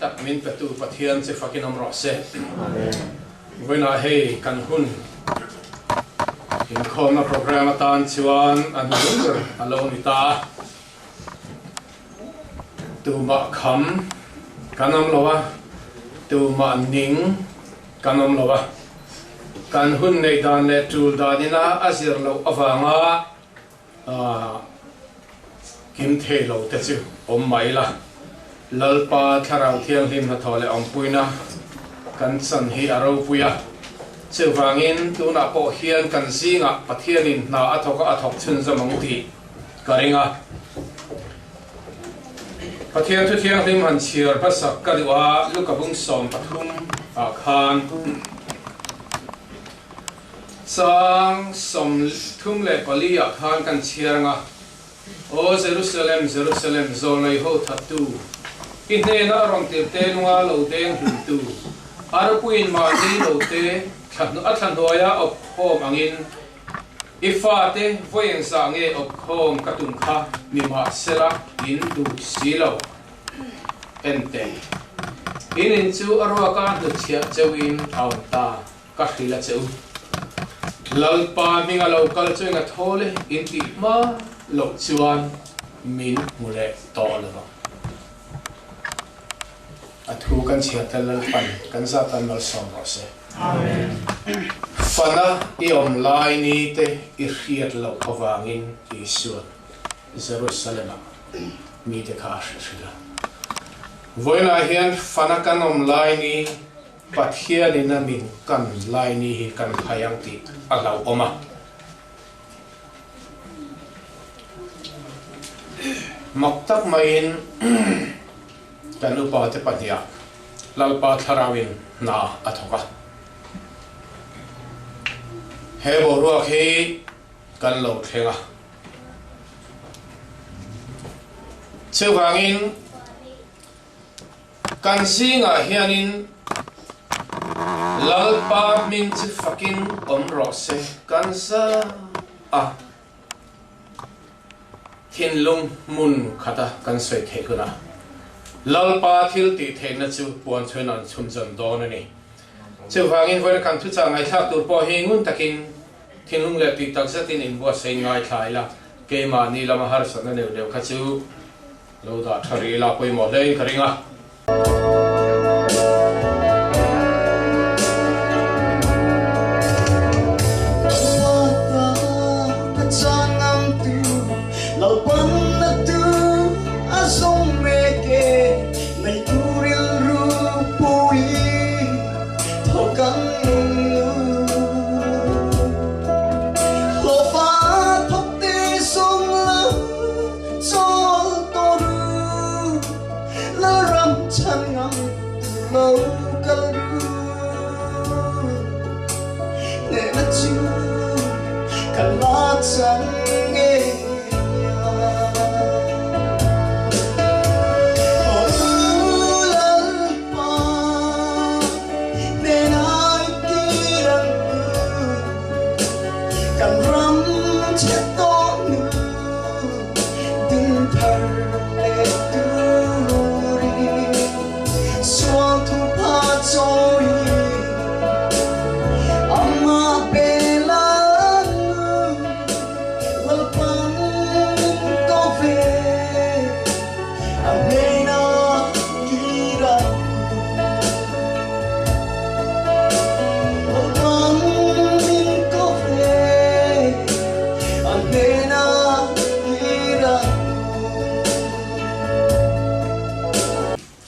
tak min petu Pathian che fakin awm rawh se. Vawiinah hei kan hun inkhawmna program atan chuan a hnu ber a lo ni ta a. Tumah kham kan awm lo a, tumah ning kan awm lo a. Kan hun neih dan leh tul danina a zir loh avanga Kim thei lo te chu awm mai la. Lalpa Thlarau Thianghlim hnathawh leh awmpuina kan chan hi a ropui a. Chuvangin tunah pawh hian kan zingah Pathianin hna a thawk a, a thawk chhunzawm ang tih ka ring a. Pathian Thu Thianghlim han chhiar hmasak ka duh a, Luka bung 13 ah khan. Chang 34 ah khan kan chhiar ang a, Aw Jerusalem, Jerusalem, zawlei ho thattu, i hnena a rawn tir te lunga lo deng hlumtu, arpuiin mahni lo te a thla hnuaia awp khawm angin i fate vawi engzah nge awp khawm ka tum kha nimahsela in duh si lo. En teh, in in chu a ruaka hnutchhiah cheuhin a awm ta. Ka hrilh a che u. Lalpa hminga lo kal chu enga thawl e in tih hma loh chuan min hmu leh tawh lo vang. A thu kan chhiar tel Lalpan kan zat an malsawm rawh se. Fana i awm lai ni te i hriat loh avangin Isua'n Jerusalem-ah mite kha a hrilh hrilh a. Vawiinah hian fana kan awm lai ni Pathianin a min kan lai ni hi kan hai ang tih a hlauhawm a. Mak tak maiin kan upate pahniha Lalpa Thlarauin hna a thawk a. He boruak hi kan lo thleng a. Chuvangin. Kan zingah hianin Lalpa hming chu fakin awm rawh se, kan za a, thinlung hmun khata kan sawi theih hunah Lalpa thil tih theihna chu puan chhuin an chhunzawm dawn a ni. Chuvangin vawiin kan thuchah ngaihthlak tur pawh hi ngun takin thinlung leh tih takzetin inbuatsaih ngaithla ila, keimahni lama harsatna neuh neuh kha chu Lo dah tha rih ila pawimawh hle in ka ring a.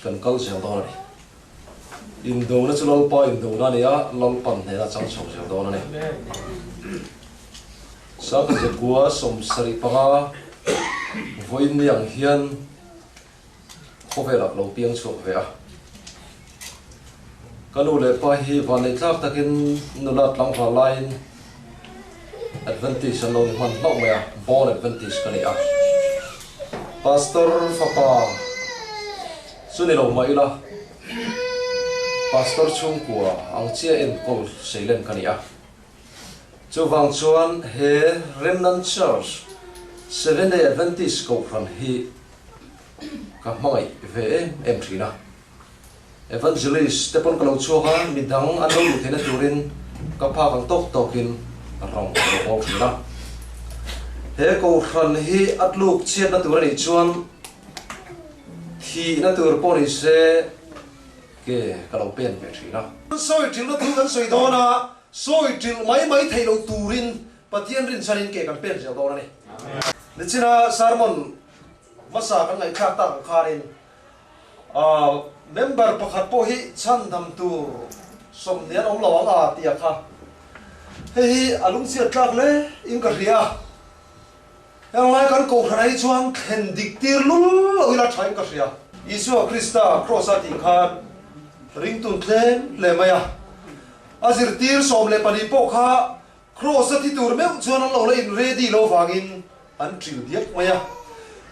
Kan kal zel dawn a ni. Indona chu Lalpa indona a ni a, Lalpan hnena chang chho zel dawn a ni. Sangha Zekua 75 vawiin ni ang hian Khawvelah lo piang chhuak ve a. Ka nu leh pa hi vanneih tlak takin nula tlangval laiin Adventist an lo ni hman hlauh mai a, born Adventist ka ni a. Pastor fapa chu ni lo mah ila, Pastor chhungkua ang chiah enkawl seilen ka ni a. Chuvang chuan he Remnant Church Seventh-day Adventist kohhran hi ka hmangaih ve em em thin a. Evangelist te pawn ka lo chhuak a, midang an lo luh theihna turin ka phak ang tawk tawkin rawng ka lo bawl thin a. He kohhran hi a tluk chhiatna tur a nih chuan thihna tur pawh ni se ke ka lo pen ve thin a. Sawi ṭilhna thu kan sawi dawn a, sawi ṭilh mai mai theih loh turin Pathian rinchhanin ke kan pen zel dawn a ni. Nichina sermon hmasa kan ngaihthlak tak ang khanin Member pakhat pawh hi chhandam tur sawmhnih an awm lo ang a tih a kha. Hei hi a lungchhiat tlak hle in ka hria a. Heng lai kan kohhran ah hi chuan thlen dik tir lul lo ila tha in ka hria. Isua Krista Kraws a tih khan ringtun tlem hle mai a. A zirtir 14 pawh kha Kraws a thi tur meuh chuan an lo la in ready lo vangin an ṭil diak mai a.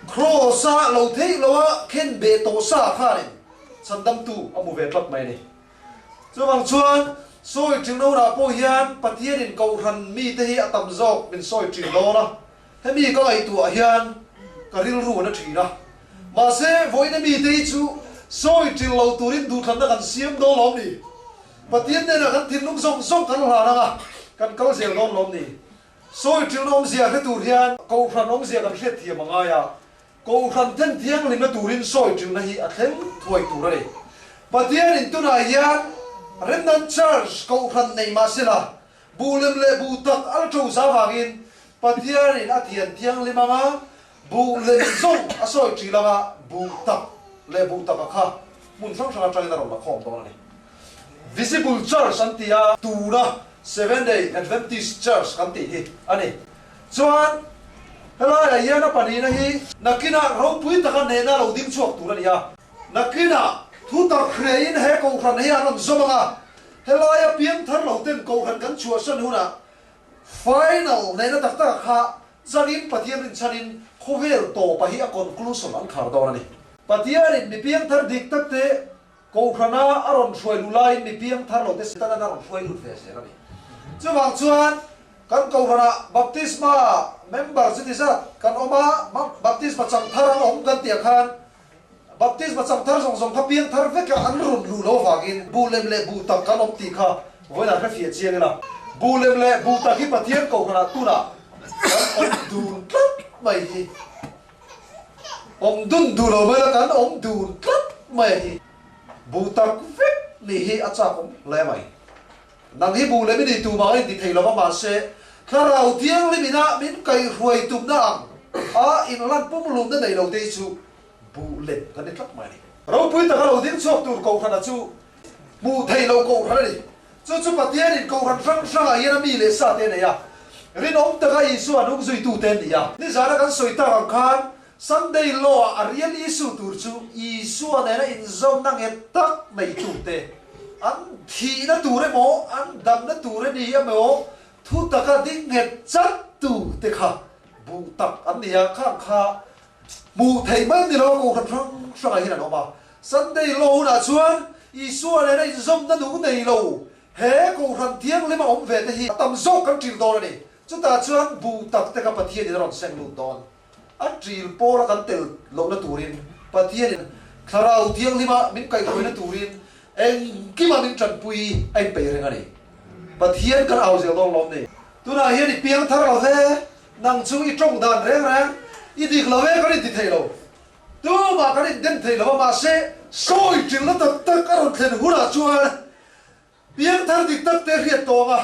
Kraws a lo theih lo a khen beh tawh sa khanin chhandamtu a hmu ve tlat mai a ni. Chuvang chuan sawi ṭil noah pawh hian Pathianin kohhran mite hi a tam zawk min sawi ṭil dawn a, hemi ka ngaihtuah hian ka rilru a na ṭhin a. Mahse vawiina mite hi chu sawi ṭil lo turin duhthlanna kan siam dawn lawm ni? Pathian hnenah kan thinlung zawng zawng kan hlan ang a, kan kal zel dawn lawm ni? Sawi ṭilna awmzia hre tur hian Kohhran awmzia kan hriat thiam a ngai a, Kohhran then thianghlimna turin sawi ṭilna hi a thleng thuai tur a ni. Pathianin tunah hian Remnant Church Kohhran nei mah sela, buh lem leh buh tak a la ṭo za vangin Pathianin a thian thianghlim ang a, buh lem zawng a sawi ṭil ang a, buh tak leh buh taka kha hmun hrang hrang aṭangin a rawn la khawm dawn a ni. Visible Church an ti a, tuna Seventh Day Adventist Church kan tih hi a ni. Chuan helaiah hian a pahnihna hi nakinah ropui taka nena lo ding chhuak tur a ni a. Nakinah thu tak hriain he kohhran hi an rawn zawm ang a, helaia piangthar lo ten kohhran kan chhuahsan hunah final nena tak taka kha changin Pathian rinchhanin khawvel tawpa hi a conclusion an khar dawn a ni. Pathianin mi piangthar dik takte Kohhrana a rawn hruai luh laiin mi piang thar lote Setanan a rawn hruai lut ve zel a ni. Chuvang chuan kan Kohhranah baptisma member chuti zat kan awm a, baptisma chang thar an awm kan tih ah khan baptisma chang thar zawng zawng kha piang thar veka an rawn luh loh avangin buh lem leh buh tak kan awm tih kha vawiinah hre fiah chiang ila. Buh lem leh buh tak hi Pathian Kohhranah tunah kan awm dun tlat mai hi. Awm dun duh lo mai la kan awm dun tlat mai a hi. Buh tak vek nih hi a chak awm hle mai. Nang hi buh leh min ei tumah in ti thei lova mahse thlarau thianghlim ina min kaihhruai tumna ang a inlan pumhlumna nei lo te hi chu buh lem kan ni tlat mai a ni. Ropui taka lo ding chhuak tur kohhrana chu hmuh theih loh kohhran a ni. Chu chu Pathianin kohhran hrang hrangah hian a mi leh sa te a nei a, rinawm taka Isua hnung zuitute an ni a. Nizana kan sawi tak ang khan Sunday Law-ah a real issue tur chu Isua nena inzawmna nghet tak neitute an thihna tur emaw, an damna tur a ni emaw thu taka ding nghet chat tute kha buh tak an ni a, khang kha hmuh theih mai ni lo a kohhran hrang hrangah hian an awm a. Sunday Law hunah chuan Isua nena inzawmna nung nei lo he Kohhran Thianghlim a awm ve te hi a tam zawk kan ṭil dawn a ni. Chutah chuan buh tak te kha Pathianin a rawn seng lut dawn. A ṭil pawla kan tel lohna turin Pathianin Thlarau Thianghlima min kaihhruaina turin engkima min ṭanpui a inpeih reng a ni. Pathian kan au zel dawn lawm ni. Tunah hian i piang thar lo ve, nang chu i ṭawng dan reng reng i dik lo ve kan inti thei lo. Tumah kan indem thei lo a, mahse sawi ṭilna tak tak a rawn thlen hunah chuan piangthar dik tak te hriat tawng a,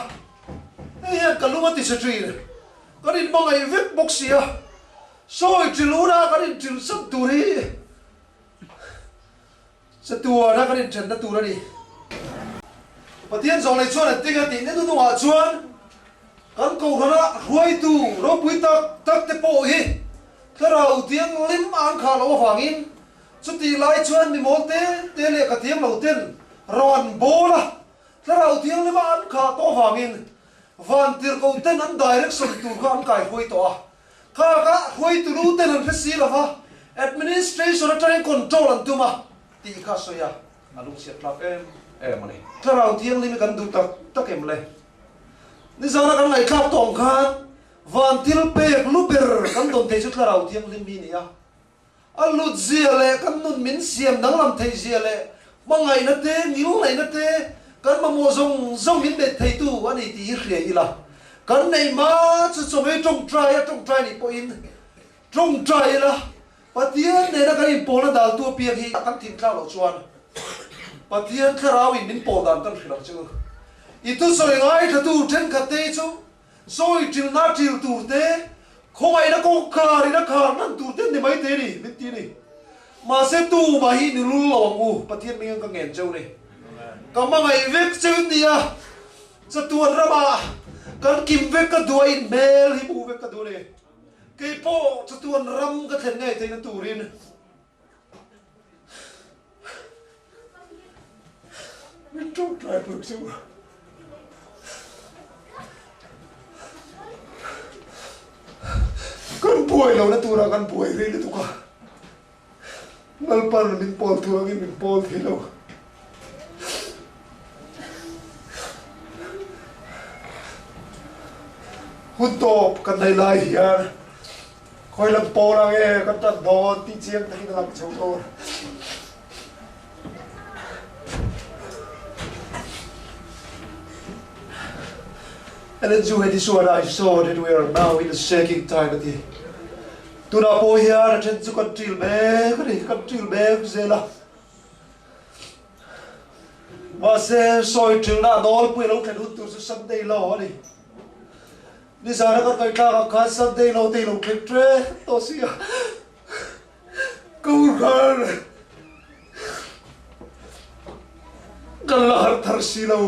hei hian ka lung a ti chhe ṭin. Kan inhmangaih vek bawk si a, sawi ṭil hunah kan inṭil sat tur hi chatuana kan inṭhenna tur a ni. Pathian zawng lei chuan an tinga tih nenu hnungah chuan kan kohhrana hruaitu ropui tak tak te pawh hi Thlarau thianghlim a an khah loh avangin chutih lai chuan mi mawl te te lehkha thiam lo ten rawn bawl a, Thlarau thianghlim a an khah tawh avangin vantirhkoh ten an direction tur kha an kaihruai tawh a, kha kha hruaitu lu ten an hre si lo va, administration atangin control an tum a tih kha a sawi a, a lungchhiat tlak em em a ni. Thlarau thianghlim hi kan duh tak tak em le? Nizana kan ngaihthlak tawh ang khan Van thil pek lu ber kan dawn thei chu Thlarau Thianghlim hi a ni a. A lut zia leh kan nun min siam danglam theih zia leh Hmangaihna te, ngilneihna te, kan mamawh zawng zawng min bet theitu a ni tih hi hria ila. Kan neih hma chu chawngei tawngtai a tawngtai nih pawhin tawngtai ila, Pathian nena kan inpawlna daltu apiang hi kan thintlak loh chuan Pathian thlarauin min pawl dan kan hrilh ang che u. I thusawi ngaithlatu thenkhatte hi chu sawi ṭilna ṭil tur te, khawngaihna kawngkhar in a khar hman tur te an ni maithei a ni, min ti a ni. Mahse tumah hi ni lul lo ang u, Pathian hming ang ka ngen cheu ni. Ka hmangaih vek cheu in ni a, chatuan ramah kan kim vek ka duh a, in hmel hi hmuh vek ka duh a ni. Kei pawh chatuan ram ka thlen ngei theihna turin min tawngtai pui chu. Kan buai lohna turah kan buai rei lutuk a, Lalpan min pawl tur angin min pawl thei lo. Hun tawp kan nei lai hian khawi lam pawl ang e kan tan dawn tih chiang takin a lang chho dawn. Ellen chu heti chuan I saw that we are now in a shaking time a ti. Tunah pawh hian a then chu kan ṭil mek a ni, kan ṭil mek zel a. Mahse, sawi ṭilna a nawlpui a lo thlen hun tur chu Sunday law a ni. Nizana kan ngaihthlak ang khan Sunday law te i lo thleng ṭep tawh si a. Ka urhar kan la harh thar si lo.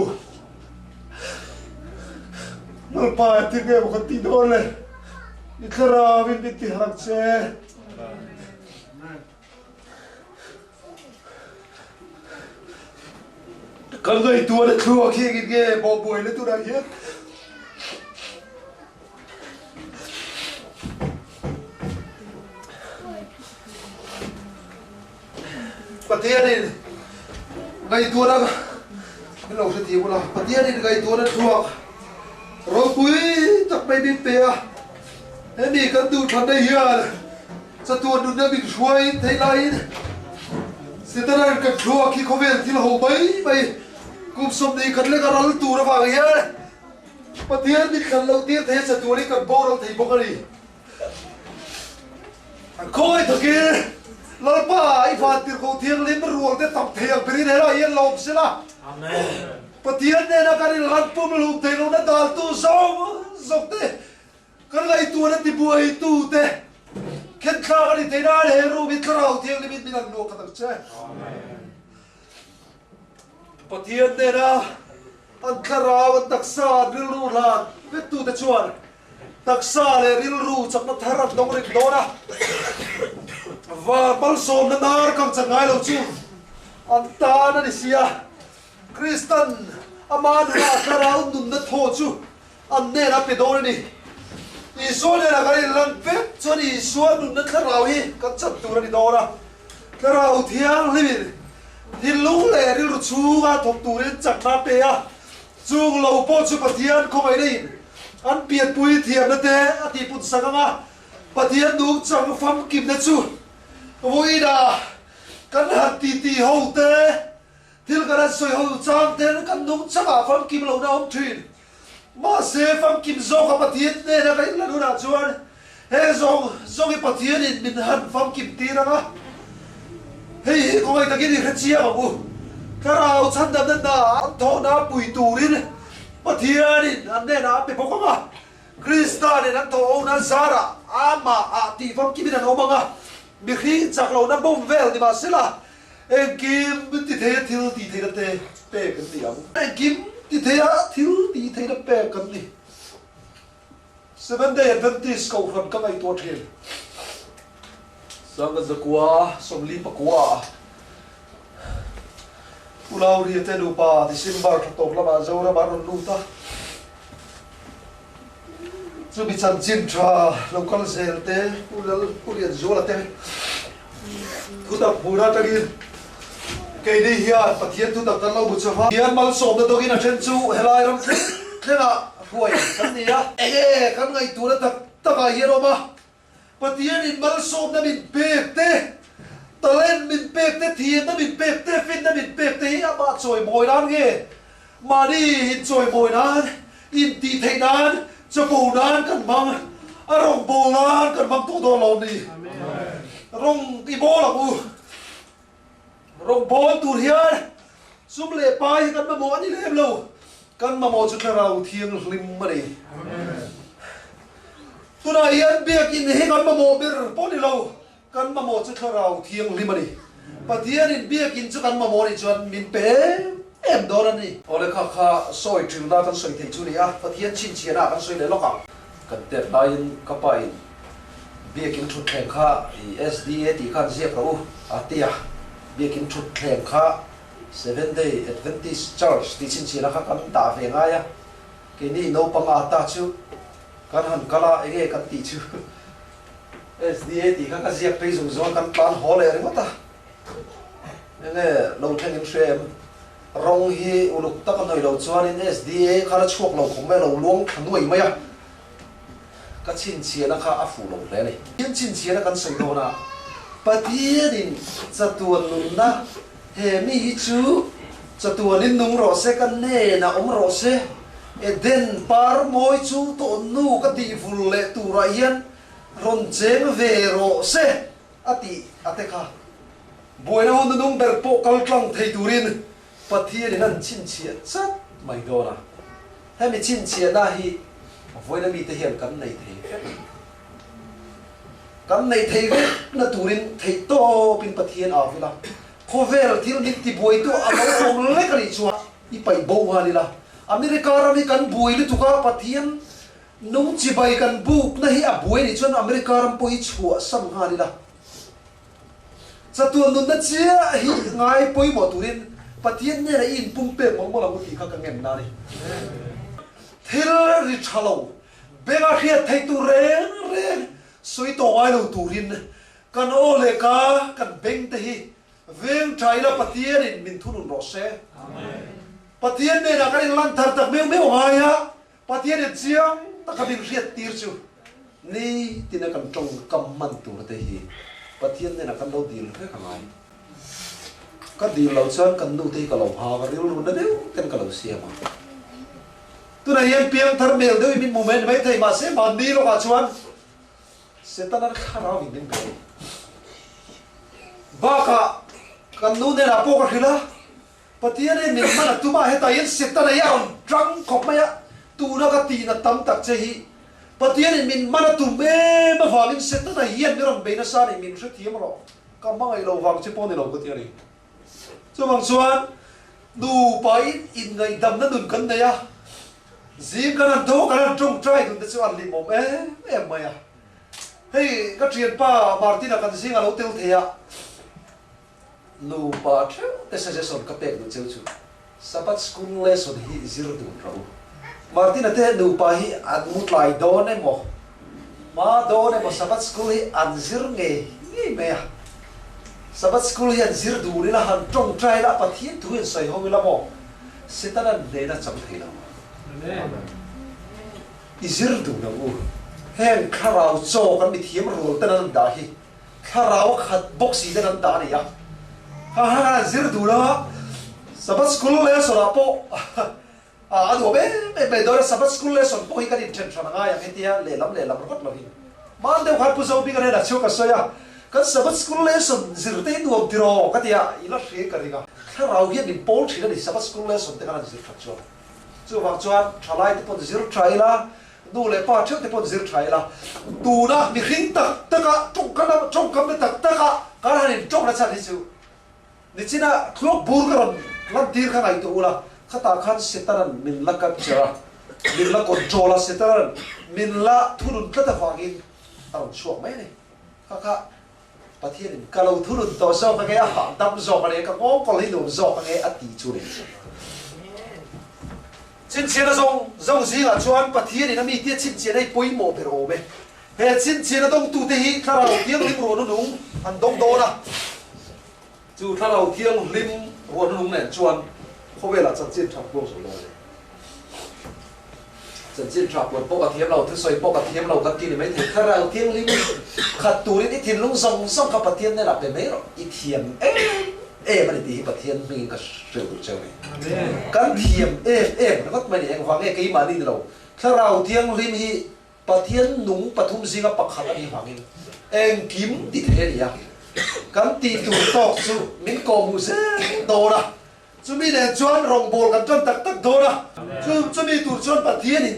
Lalpa engtin nge maw kan tih dawn le? I thlarau in min ti harh ang che. Kan ngaihtuahna thluak hi engin nge bawhbuai na turah hian Pathianin ngaihtuahna min lo hre tih bula Pathianin ngaihtuahna thluak ropui tak mai min pe a, hemi kan duh thatna hian Chatuan nunna min hruaiin theih laiin Setana'n kan thluak hi khawvel thil ho mai mai kum 21 lek a ral tur avang hian Pathian min thlan loh tir thei a chatuan hi kan boral thei bawk a ni. Khawi takin Lalpa i vantirhkoh thianghlim rual te tam thei ang berin helai hian lawm sela. Pathian nena kan inlan pumhlum theih lohna daltu zawng zawk te Kan ngaihtuahna tibuaitute khenthlak a ni thei nan he room hi Thlarau Thianghlim in min han luah khat ang che. Pathian nena an thlarau, an taksa, an rilru hlan vettute chuan taksa leh rilru chakna thar an dawng reng dawn a. Van malsawmna nar kang chan ngai lo chu an tan a ni si a. Kristan ama nunah thlarau nunna thaw chu An hnenah a pe dawn a ni. Isua hnenah kan inlan vek chuan Isua nunna thlarau hi kan chan tur a ni dawn a. Thlarau thianghlimin thinlung leh rilru chhunga thawk turin chakna a pe a. Chung lo pawh chu Pathian khawngaihna in an pianpui thiamna te a tihpun sak ang a. Pathian nungchang famkimna chu vawiinah kan han titi ho te, thil kan han sawi ho chang ten kan nungchangah famkim lohna a awm thin. Mahse, famkim zawka Pathian hnena ka inlan hunah chuan he zawng zawng hi Pathianin min han famkim tir ang a. Hei hi khawngaih takin i hre chiang ang u. Thlarau chhandamna hna an thawhna pui turin Pathianin an hnenah a pe bawk ang a. Krista nen an thawh hona zarah amah ah tih famkimin an awm ang a. Mihring chak lohna bawm vel ni mahsela, Engkim ti theia thil tih theihna te pek an ni ang. Engkim ti theia thil tih theihna pek an ni. Seventh Day Adventist Kohhran ka ngaihtuah thin. Sangha zakua 44 ah Pu Lauria te nupa December thla tawp lamah Zoram an rawn lut a. Chumi chanchin tha lo kal zel te Pu Lal Pu Lianzuala te thutak hmun atangin keini hian Pathian thutak kan lo bu chauh a. Pathian malsawmna dawngin a then chu helai ram thleng thlengah hruai kan ni a. Enge kan ngaihtuahna tak takah hian awm a, Pathianin malsawmna min pek te. Talent min pek te, thiamna min pek te, finna min pek te hi amah chawimawi nan nge? Mahni inchawimawi nan, intih theih nan, chapo nan kan hmang, a rawngbawl nan kan hmang tawh dawn lo ni. Rawng i bawl ang u. Rawngbawl tur hian sum leh pai hi kan mamawh a ni lem lo, kan mamawh chu thlarau thianghlim a ni. Tunah hian biakinn hi kan mamawh ber pawh ni lo, Kan mamawh chu Thlarau Thianghlim a ni. Pathianin biakinn chu kan mamawh nih chuan min pe em em dawn a ni. Awle kha kha sawi ṭilna kan sawi thei chu ni a, Pathian chhinchhiahna kan sawi leh lawk ang. Kan tet laiin ka pain biakinn ṭhutthleng kha i SDA tih khan ziak rawh u a ti a, biakinn ṭhutthleng kha Seventh Day Adventist Church tih chhinchhiahna kha kan dah ve ngai a, keini naupang a ta chu kan han kal a, enge kan tih chu. SDA tih kha ka ziak phei zung zung a, kan tlan haw leh ringawt a. Enge lo thleng in hria em? Rawng hi uluk tak a hnawih loh chuanin SDA khan a chhuak lo khawp mai a, lo luang thla nuai mai a. Ka chhinchhiahna kha a fuh lo hle a ni. Pathian chhinchhiahna kan sawi dawn a, Pathianin chatuan nunna he mi hi chu chatuanin nung rawh se, ka hnenah awm rawh se, Eden par mawi chu tawhnu ka tih vul leh turah hian rawn cheng ve rawh se a tih a te kha. Buaina hun nunung ber pawh kal tlang thei turin Pathianin an chhinchhiah chat mai dawn a. Hemi chhinchhiahna hi vawiina mite hian kan nei thei vek. Kan nei thei vek na turin theih tawpin Pathian au ila, khawvel thil min tibuaitu a lo awm lek a nih chuan i paih bo nghal ila. America ram hi kan buai lutuk a, Pathian Nung chibai kan bukna hi a buai nih chuan America ram pawh hi chhuahsan nghal ila, chatuan nunna chiah hi ngai pawimawh turin Pathian hnenah i inpumpek mawlh mawlh ang u tih kha ka ngen na a ni. Thil ri tha lo, benga hriat theih tur reng reng sawi tawh ngai lo turin kan aw leh ka kan beng te hi veng tha ila Pathianin min thunun rawh se. Pathian hnenah kan inlan thar tak meuh meuh ngai a, Pathianin chiang taka min hriat tir chu ni tina kan tawngkam hman tur te hi Pathian hnenah kan lo dil vek a ngai. Ka dil loh chuan kan nu te hi ka lo hak a, rilru na deuh ten ka lo siam a. Tunah hian piangthar mel deuhin min hmu mai a ni maithei, mahse mahni lawkah chuan Setana thlarau in min pe a ni. Bakah kan nu hnenah pawh ka hrilh a. Pathianin min hman a tum a, hetah hian Setana hi a rawn tang khawp mai a, tuna ka tihna tam tak che hi Pathianin min hman a tum em avangin Setana hian min rawn bei nasa a ni, min hrethiam rawh, ka hmangaih lo vang che pawh ni lo ka ti a ni. Chuvang chuan nupain inngaihdamna nun kan nei a, zing kan han tho a, kan han tawngtai dun te chu an hlimawm em em mai a. Hei ka thianpa Martin-a kan zing a lo tel thei a. Nupa theuh te suggestion ka pek duh cheu chu Sabbath school lesson hi zir dun rawh u. Martina te nupa hi an mu tlai dawn emaw, hma dawn emaw Sabbath school hi an zir ngei ngei mai a. Sabbath school hi an zir dun ila, han tawngtai ila, Pathian thu in sawi ho ila maw Setana'n hnehna chang thei lo. I zir dun ang u. Heng thlarau chaw kan mithiam rual ten an dah hi Thlarau a khat bawk si ten an dah a ni a. Ha ha ha zir dun a, Sabbath school lesson ah pawh a nuam em em mai dawn a, Sabbath school lesson pawh hi kan inthen hran a ngai ang hetia lehlam lehlam ringawt lovin. Hman deuh khan Pu Zobing a hnenah chu ka sawi a, kan Sabbath school lesson zir te hi nuam tiraw ka ti a, i la hre ka ring a. Thlarau hian min pawl thin a ni Sabbath school lesson te khan an zir that chuan. Chuvang chuan thalai te pawn zir tha ila, nu leh pa theuh te pawn zir tha ila, tuna mihring tak taka tawngkam tawngkam te tak taka kan han in tawng na chhan hi chu nichina thluak bur ka rawn lantir kha ngaihtuah ula, khatah khan Setanan min la capture a, min la control a, Setanan min la thunun tlat avangin a rawn chhuak mai a ni. Kha kha Pathianin ka lo thunun tawh zawk ange, a hahdam zawk ange, ka nghawngkawl hi nuam zawk ange a ti chu ni. Chhinchhiahna zawng zawng zingah chuan Pathianin a mite chhinchhiahna hi pawimawh ber awm e. He chhinchhiahna dawngtute hi Thlarau Thianghlim ruahna nung an dawng dawn a. Chu Thlarau Thianghlim ruahna nung nen chuan khawvelah chanchin tha puang zo dawn a ni. Chanchin tha puan pawh ka thiam lo, thusawi pawh ka thiam lo kan ti ni maithei. Thlarau Thianghlim Khat turin i thinlung zawng zawng kha Pathian hnenah pe mai rawh. I thiam em em a ni tih hi Pathian hmingin ka hrilh duh cheu a ni. Kan thiam em em ringawt mai a ni. Engvang nge keimahni ni lo. Thlarau Thianghlim hi Pathian nung pathum zinga pakhat a nih vangin engkim ti thei a ni a. Kan tih tur tawk chu min kawhhmuh zel dawn a. Chumi nen chuan rawngbâwl kan ṭan tak tak dawn a, chu chumi tur chuan Pathianin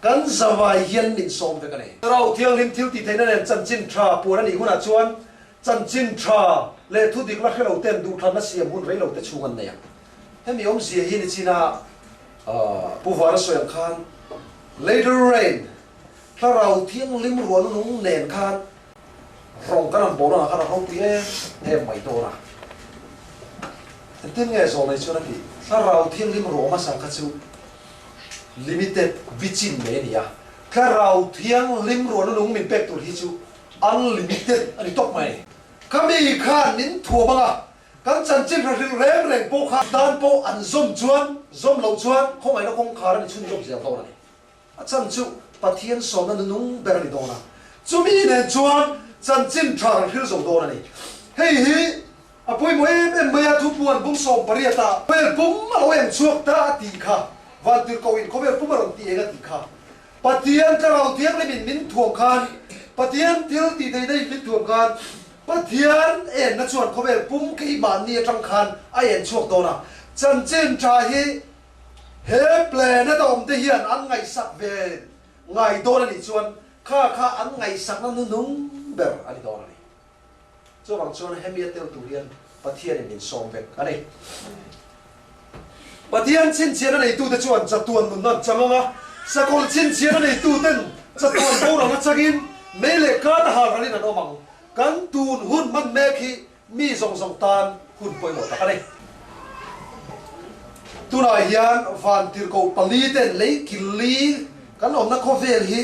kan zavai hian min sawm vek a ni. Thlarau Thianghlim thil tih theihna nen chanchin ṭha puan a nih hunah chuan chanchin ṭha leh thu dik la hre lo ten duhthlanna siam hun rei lo te chhung an nei ang. Hemi awmzia hi nichina Pu Vana sawi ang khan Later Rain, Thlarau Thianghlim ruahna nung nen khan Rawng kan han bawlangah khan a ropui em em mai dawn a. Engtin nge zawlnei chuan a tih? Thlarau Thianghlim ruah hmasa kha chu limited bichin mai a ni a. Thlarau Thianghlim ruahna lung min pek tur hi chu unlimited a ni tawp mai. Khami khan min thuam ang a, kan chanchin hrahril reng reng pawh kha dan pawh an zawm chuan, zawm loh chuan khawngaihna kawngkhar a ni chhunzawm zel dawn a ni. A chan chu Pathian sawmna nunung ber a ni dawn a, chumi nen chuan chanchin tha kan hril zo dawn a ni. Hei hi a pawimawh em em mai a, thupuan bung 18 ah khawvel pum a lo eng chhuak ta a tih kha, Vantirhkoh in khawvel pum a rawn ti eng a tih kha. Pathian Thlarau Thianghlim in min thuam khan, Pathian thil tih theihna in min thuam khan, Pathian enna chuan khawvel pum keimahni atang khan a en chhuak dawn a, chanchin tha hi He planet a awmte hian an ngaihsak ve ngai dawn a nih chuan kha kha an ngaihsakna nunung ber a ni dawn a ni. Chuvang chuan hemi a tel tur hian Pathianin min sawm vek a ni. Pathian chhinchhiahna neitute chuan chatuan nunna an chang ang a, sakawlh chhinchhiahna neituten chatuan boralna changin mei leh kata halralin an awm ang. Kan tun hun hman mek hi Mi zawng zawng tan hun pawimawh tak a ni. Tunah hian vantirhkoh paliten lei killi kan awmna khawvel hi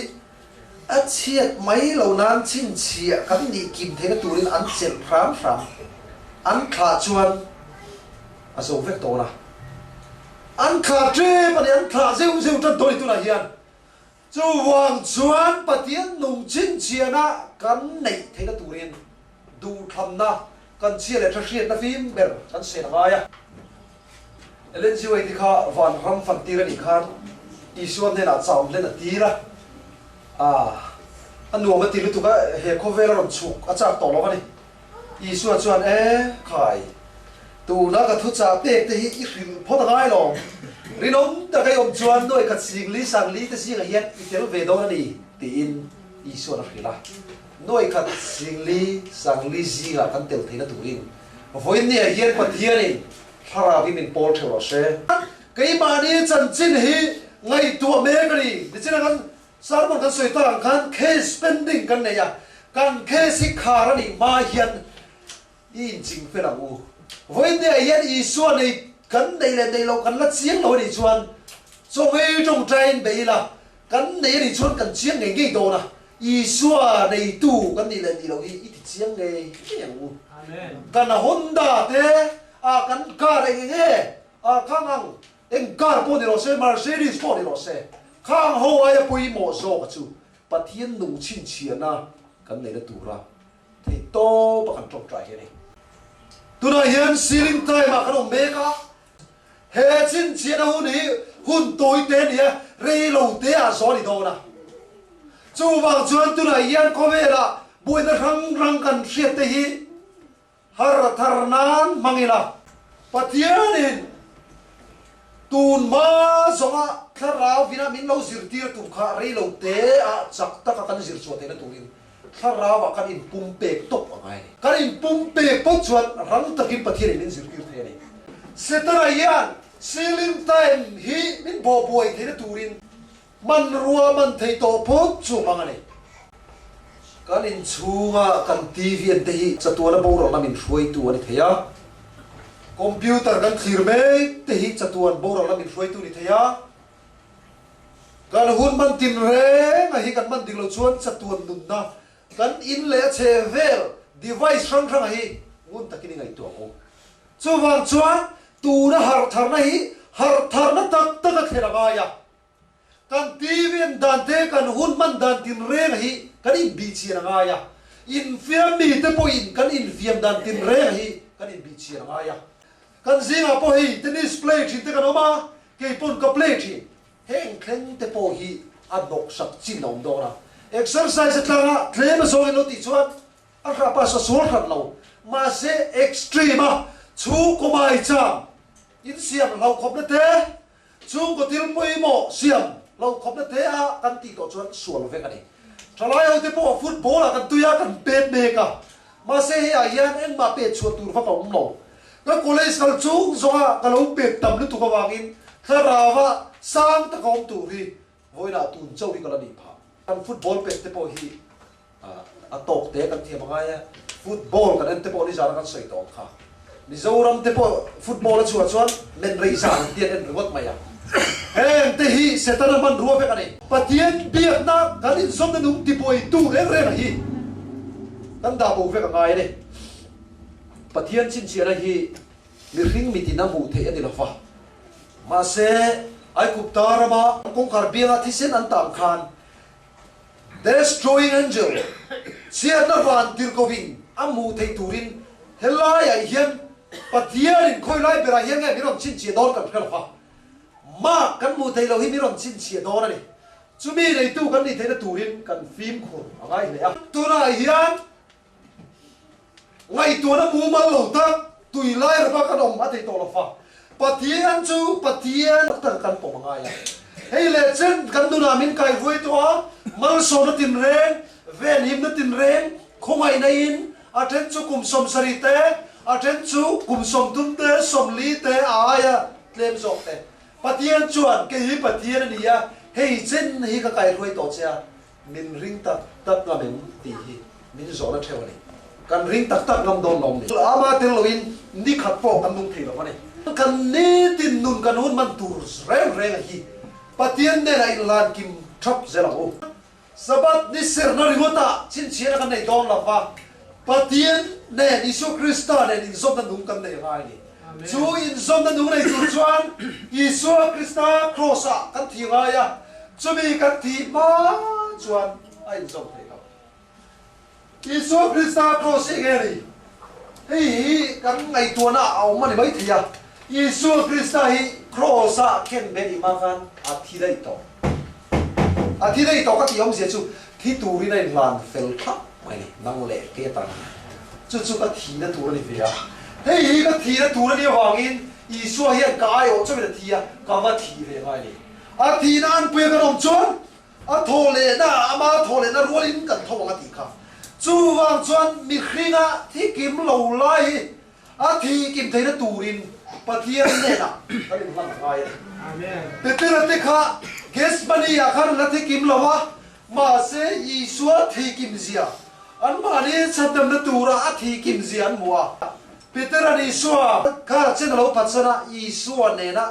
a chhiat mai lo nan chhinchhiah kan nih kim theihna turin an chelh hram hram. An thlah chuan a zo vek dawn a. An thlah ṭep a ni, an thlah zeuh zeuh ṭan dawn a ni tunah hian. Chuvang chuan Pathian nung chhinchhiahna kan neih theihna turin Duhthlamna kan chhia leh tha hriatna fim ber kan sen a ngai a. Ellen G. White kha van ram fan tir a nih khan Isua hnenah cham hlen a tir a, a nuam a ti lutuk a, he khawvel a rawn chhuk a chak tawh lo a ni. Isua chuan, E khai, tuna ka thuchah pek te hi i hrilh phawt a ngai lo. Rinawm taka i awm chuan nuai khat singli sangli te zingah hian i tel ve dawn a ni, tiin Isua'n a hrilh a. Nuai khat singli sangli zingah kan tel theihna turin vawiinniah hian Pathianin thlarau hi min pawl theuh rawh se. Keimahni chanchin hi ngaihtuah mek a ni. Nichina kan sermon kan sawi tak ang khan case pending kan nei a, kan case hi khar a nih hma hian i inching fel ang u. Vawiinniah hian Isua nei kan nei leh nei loh kan la chiang lo a nih chuan chawngei tawngtaiin bei ila, kan nei a nih chuan kan chiang ngei ngei dawn a. Isua neitu kan nih leh nih loh hi i ti chiang ngei ngei ang u. Kan Honda te ah kan car eng eng nge ah khang ang eng car pawh ni rawh se Mercedes pawh ni rawh se khang ho aia pawimawh zawk a chu Pathian nung chhinchhiahna kan neihna tura theih tawp a kan tawngtai hi a ni. Tunah hian ceiling time ah kan awm mek a. He chhinchhiahna hun hi hun tawi te a ni a, rei lo te ah zaw a ni dawn a. Chuvang chuan tunah hian khawvelah buaina hrang hrang kan hriat te hi har thar nan hmang ila. Pathianin tun hma zawnga thlarau vina min lo zirtir tum kha rei lo te ah chak taka kan zir chhuah theihna turin Thlarauah kan inpumpek tawp a ngai a ni. Kan inpumpek pawh chuan rang takin Pathianin min zirtir thei a ni. Setana hian ceiling time hi min bawhbuai theihna turin hmanrua man thei tawh phawt chu a hmang a ni. Kan inchhunga kan TV en te hi chatuana boralna min hruaitu a ni thei a. Computer kan thlir mek te hi chatuan boralna min hruaitu a ni thei a. Kan hun man tin reng a hi kan man dik lo chuan chatuan nunna kan in leh a chhe vel device hrang hrang a hi ngun takin i ngaihtuah ang u. Chuvang chuan tuna harhtharna hi harhtharna tak tak a thlen a ngai a. Kan TV en dan te kan hun man dan tin reng a hi kan inbihchian a ngai a. Infiam mite pawhin kan infiam dan tinreng hi kan inbihchhian a ngai a. Kan zingah pawh hei tennis play thin te kan awm a, kei pawn ka play thin. Heng thleng te pawh hi a hnawksak chin a awm dawn a. Exercise a tlanga tlem a zawngin lo tih chuan a hrah pa sa sual hran lo. Mahse extreme a chhungkaw maicham insiam hlaukhawpna te, Chhungkaw thil pawimawh siam lo khawpna te a kan tih tawh chuan sual vek a ni. Thalai ho te pawh football ah kan tui a, kan pet mek a, mahse hei ah hian engmah pet chhuah tur vak a awm lo. Ka college kal chung zawng a ka lo pet tam lutuk avangin thlarau ah sang taka awm tur hi vawiinah tun chauh hi ka la nih phah. Kan football pet te pawh hi A tawk te kan thiam a ngai a, football kan en te pawh nizan a kan sawi tawh ang kha. Mizoram te pawh football a chhuah chuan men rei zan an tiat en ringawt mai a. Heng te hi Setana hmanrua vek a ni. Pathian biakna kan inzawmna nung tibuaitu reng reng a hi kan dah bo vek a ngai a ni. Pathian chhinchhiahna hi mihring mitin a hmuh theih a ni lova. Mahse, Aigupta rama kawngkhar bianga thisen an tang khan Destroying Angel, chhiatna van tirhkohin a hmuh theih turin helaiah hian Pathianin khawi lai berah hian nge min rawn chhinchhiah dawn kan hre lo va, mark kan hmuh theih loh hi min rawn chhinchhiah dawn a ni. Chumi neitu kan nih theihna turin kan fimkhur a ngai hle a. Tunah hian Ngaihtuahna mumal lo tak tui lai rama kan awm a thei tawh lo fa. Pathian chu Pathian tak kan pawm a ngai a. Hei leh chen kan nunah min kai vuai tawh a, malsawmna tinreng, venhimna tinreng, khawngaihna in a then chu kum 70 te, a then chu kum 30 te, 40 te a aia tlem zawk te. Pathian chuan kei hi Pathian a ni a, hei chen hi ka kaihruai tawh che a, Min ring tak tak ngam em tih hi min zawhna theuh a ni. Kan ring tak tak ngam dawn lo ni. Ama tel loin ni khat pawh kan nung thei lo a ni. Kan nitin nun kan hun man tur reng reng a hi Pathian hnenah inhlan kim thap zel ang u. Sabbath ni serna ringawtah chhinchhiahna kan nei dawn lo va, Pathian nen Isua Krista nen inzawmna nung kan nei ngai a ni. Chu inzawmna nung nei tur chuan Isua Krista Kraws-ah kan thi ngai a, chumi kan thih hma chuan a inzawm thei lo. Isua Krista Kraws hi enge a ni? Hei hi kan ngaihtuahna a awm a ni mai thei a. Isua Krista hi Kraws-ah khen ve nih hma khan a thi daih tawh. A thi daih tawh ka tih awmzia chu thi turin a inhlan fel thlap mai a ni, nang leh kei atan a ni. Chu chu ka thihna tur a ni ve a. Hei hi ka thihna tur a nih avangin Isua hian ka aiawh chauhin a thi a, ka va thih ve ngai a ni. A thihna anpuia kan awm chuan a thaw lehna, ama thaw lehna rualin kan tho ang a tih kha. Chuvang chuan mihringa thi kim lo lai hi A thi kim theihna turin Pathian hnenah kan inhlan a ngai a ni. Petera te kha Gethsemane-ah khan an la thi kim lo a, mahse Isua thi kim zia, anmahni chhandamna tura a thi kim zia an hmu a. Petera'n Isua kha chen a lo phatsan a, Isua nena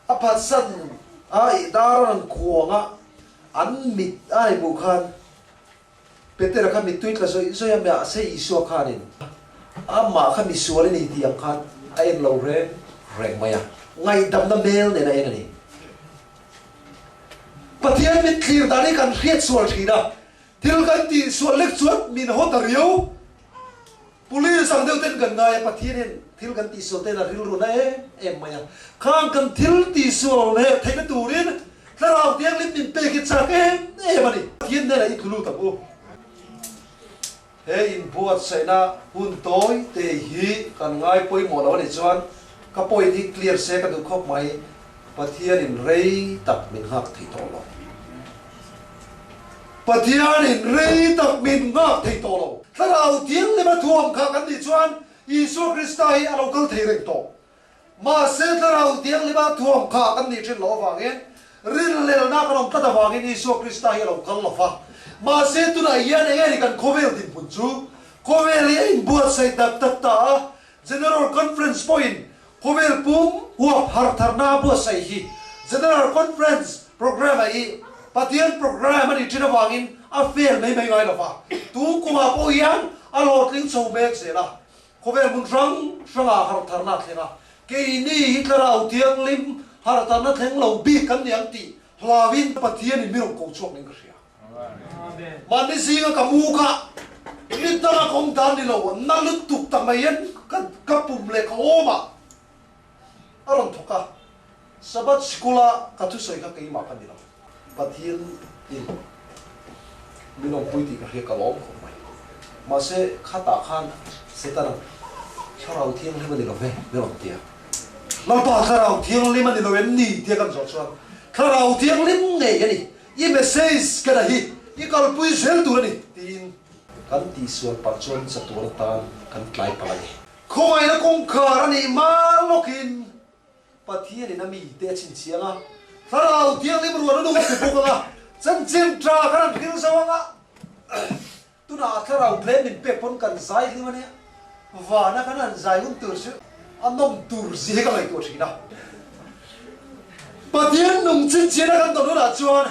a phatsan a, dar a rawn khuang a, an mit a hmuh khan Petera kha mittui tla zawih zawih a, mahse Isua khanin amah kha misual i ni tih ang khan a en lo reng reng mai a, ngaihdamna hmel nen a en a ni. Pathian mit thlir dan hi kan hriat sual thin a, thil kan tih sual lek chuan min haw ta riau. Police ang deuh ten kan ngai a, Pathian hian thil kan tihsual ten a rilru na em em mai a, khang kan thil tihsual leh theihna turin Thlarau Thianghlim min pek hi chak em em a ni. Pathian hnenah i tlu lut ang u. He inbuatsaihna hun tawi te hi kan ngai pawimawh lo a nih chuan ka point hi clear se ka duh khawp mai, Pathianin rei tak min nghak thei tawh lo. Pathianin rei tak min nghak thei tawh lo. Thlarau Thianghlim a thuam kha kan nih chuan Isua Krista hi a lo kal thei reng tawh. Mahse Thlarau Thianghlim a thuam kha kan nih thin loh avangin rinhlelna kan awm tlat avangin Isua Krista hi a lo kal lo va. Mahse tunah hian eng nge ni kan khawvel dinhmun chu? Khawvel hi a inbuatsaih tak tak ta a, General Conference pawhin Khawvel pum huap hartharna a buatsaih hi General Conference programme-ah hi Pathian programme a nih thin avangin a fail mai mai ngai lo va, tu kumah pawh hian a hlawhtling chho mek zel a. Khawvel hmun hrang hrangah hartharna a thleng a, keini hi Thlarau Thianghlim hartharna thleng lo bik kan ni ang tih hlauin Pathianin mi rawn ko chhuak ning ka hria. Mahni zinga ka mu kha. Ni danga ka awm dan ni lo, na lutuk ta mai hian ka pum leh ka awm a, a rawn thawk a. Sabbath sikula ka thusawi kha keimah ka ni lo. Pathian in min awmpui tih ka hria ka lawm khawp mai. Mahse khatah khan Setana Thlarau Thianghlim a ni lo ve min rawn ti a. Lalpa Thlarau Thianghlim a ni lo em ni tia kan zawh chuan Thlarau Thianghlim ngei a ni, i message ka na hi i kalpui zel tur a ni tiin kan tihsual palh chuan chatuan atan kan tlai palh a ni. Khawngaihna kawngkhar a nih hma lawkin Pathianin a mite a chhinchhiang a, Thlarau Thianghlim ruan a nung a pe bawk ang a, chanchin tha khan an hril zo ang a, tunah a Thlarau tlem min pek pawn kan zai hlim a nia, vana kan han zai hun tur chu a nawm tur zia hi ka ngaihtuah thin a. Pathian nung chhinchhiahna kan tawn hunah chuan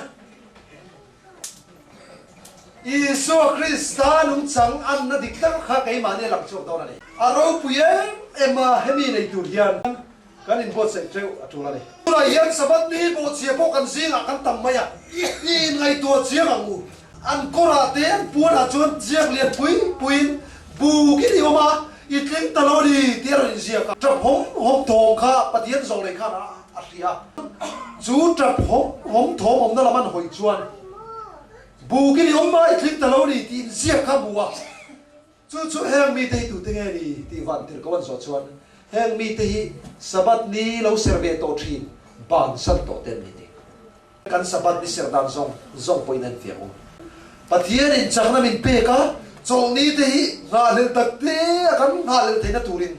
Isua Krista nungchang anna dik tak kha keimahni a lang chhuak dawn a ni. A ropui em em a, hemi nei tur hian kan inbuatsaih teuh a tul a ni. Tunah hian Sabbath ni bawhchhia pawh kan zingah kan tam mai a, i inngaihtuah chiang ang u. An kawrah te an puanah chuan ziak lian pui puiin bukin i awm a, i tling ta lo a ni tih a rawn inziak a. Tap hawm hawm thawm kha Pathian zawh leh khan a. A hria. Chu tap hawm hawm thawm awmna lam an hawi chuan Bukin i awm a, i tling ta lo ni tih inziak kha a hmu a. Chu chu heng mite hi tute nge ni tih van tir ko an zawh chuan heng mite hi Sabbath ni lo ser ve tawh thin bansan tawh te an ni tih. Kan Sabbath ni ser dan zawng zawng pawhin a infiah u. Pathianin chakna min pek a, chawlhni te hi nghahhlelh tak te a kan nghahhlelh theihna turin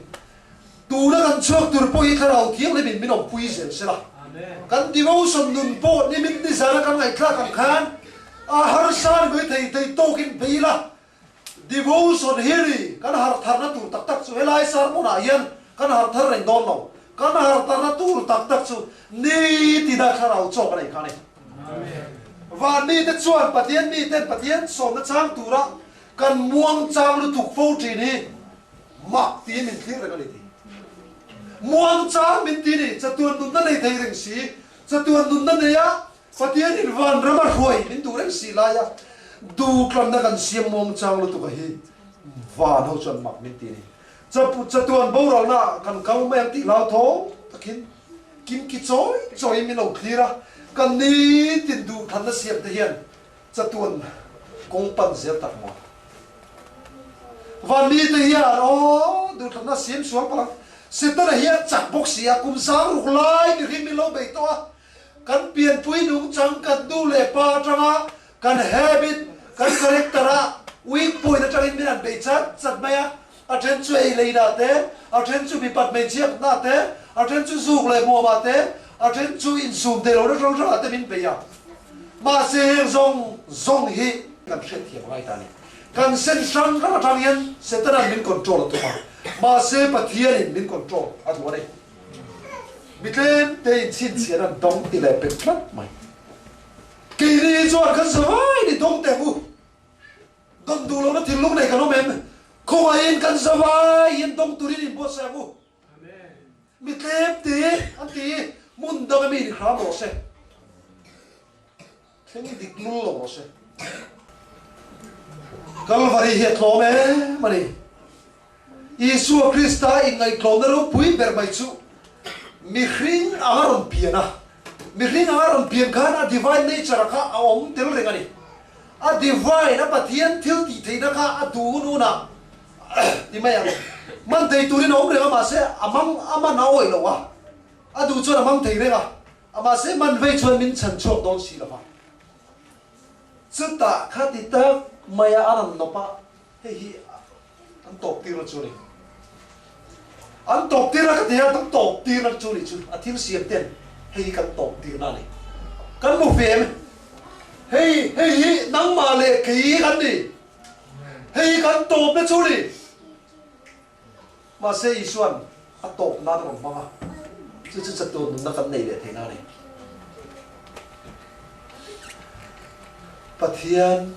Tuna kan chhuak tur pawh hi Thlarau Thianghlimin min awmpui zel se la. Kan devotion nun pawh nimin nizana kan ngaihthlak ang khan a harsa ni mai thei thei tawkin bei ila. Devotion hi ni kan hartharna tur tak tak chu helai sermon-ah hian kan harthar reng dawn lo. Kan hartharna tur tak tak chu nitina Thlarau chawk a nei kha a ni. Van mite chuan Pathian miten Pathian sawmna chang tura kan muang chang lutuk fo thin hi Mak tiin min thlir reng a ni ti. Muangchang min ti ni, chatuan nunna nei thei reng si, chatuan nunna nei a Pathianin vanram a hruai min duh reng si laia duhtlanna kan siam muangchang lutuk a hi van ho chuan mak min ti ni. Chatuan boralna kan kal mai ang tih hlauthawng takin kimki chawi chawiin min lo thlir a, kan nitin duhthlanna siam te hian Chatuan kawng pan zel tak maw? Van mite hian aw duhthlanna siam sual palh ang. Setana hi a chak bawk si a, kum sang ruk lai mihring min lo bei tawh a, kan pianpui nungchang kan nu leh pa atanga kan habit, kan character ah weak point atangin min han bei chat chat mai a, a then chu ei leinah te, a then chu mipat hmeichhiatnah te, a then chu zuk leh hmuamah te, a then chu insum theih lohna hrang hrangah te min bei a. Mahse heng zawng zawng hi kan hriatthiam ngai ta a ni. Kan sen hrang hrang atang hian Setana'n min control a tum a, mahse Pathianin min control a duh a ni. Mi tlem te inchhinchhian an dawng ti leh pek tlat mai. Keini hi chuan kan zavaiin i dawng teh ang u. Dawn duh lohna thinlung nei kan awm em? Khawngaihin kan zavaiin dawng turin inbuatsaih ang u. Mi tlem te an ti i, hmun danga mi ni hram rawh se. Thleng dik lul lo rawh se. Kalvari hi a tlawm em a ni. Isua Krista inngaihtlawmna ropui ber mai chu mihring anga rawn pian a, mihring anga rawn pian khan a divine nature kha a awm tel reng a ni. A divine, a Pathian thil tih theihna kha a duh hun hunah ti mai ang. Man thei turin a awm reng a, mahse a mang a man a awih lo a, a duh chuan a mang thei reng a, mahse man vei chuan min chhan chhuak dawn si lo va. Chutah khati tak maia a rawn nawp a, hei hi An tawp tirna chu a ni. An tawp tirna ka ti a, kan tawp tirna chu ni chu a thil siam ten hei hi kan tawp tirna a ni. Kan hmu ve em? Hei hei hi nangmah leh kei kan ni. Hei hi kan tawpna chu a ni. Mahse Isuan a tawp nan a rawn hmang a, chu chu chatuan nunna kan nei leh theihna a ni. Pathian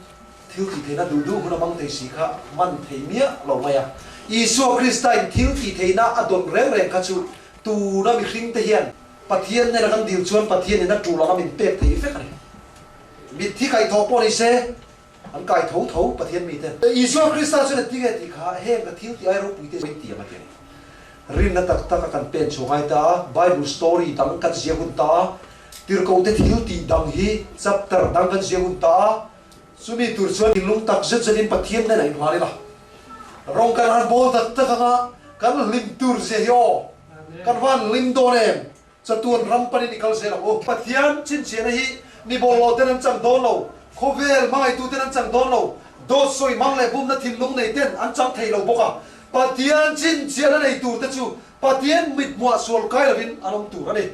thil tih theihna duh duh hun a hmang thei si kha man thei miah lo mai a. Isua Kristain thil tih theihna a dawn reng reng kha chu tuna mihringte hian Pathian nena kan dil chuan Pathianin a tul anga min pek thei vek a ni. Mitthi kaihthawh pawh ni se. An kai tho tho Pathian mite. Isua Krista chuan a ti nge tih kha heng ka thil tih ai ropui te in tiam a ti a ni. Rinna tak tak a kan pen chhuah ngai ta a, Bible story dang kan ziak hun ta a, tirhkohte thil tih dang hi chapter dang kan ziak hun ta a, chumi tur chuan thinlung tak zet zetin Pathian nen a inhlan ila. Rawng kan han bawl tak tak anga kan hlim tur zia hi aw, kan van hlim dawn em? Chatuan ram panin i kal zel ang u. Pathian chhinchhiahna hi mi bawlhhlawh ten an chang dawn lo, khawvel hmangaihtu ten an chang dawn lo, dawt sawi hmang leh bumna thinlung nei ten an chang thei lo bawk a. Pathian chhinchhiahna nei tur te chu Pathian mithmuah sual kai lovin an awm tur a ni.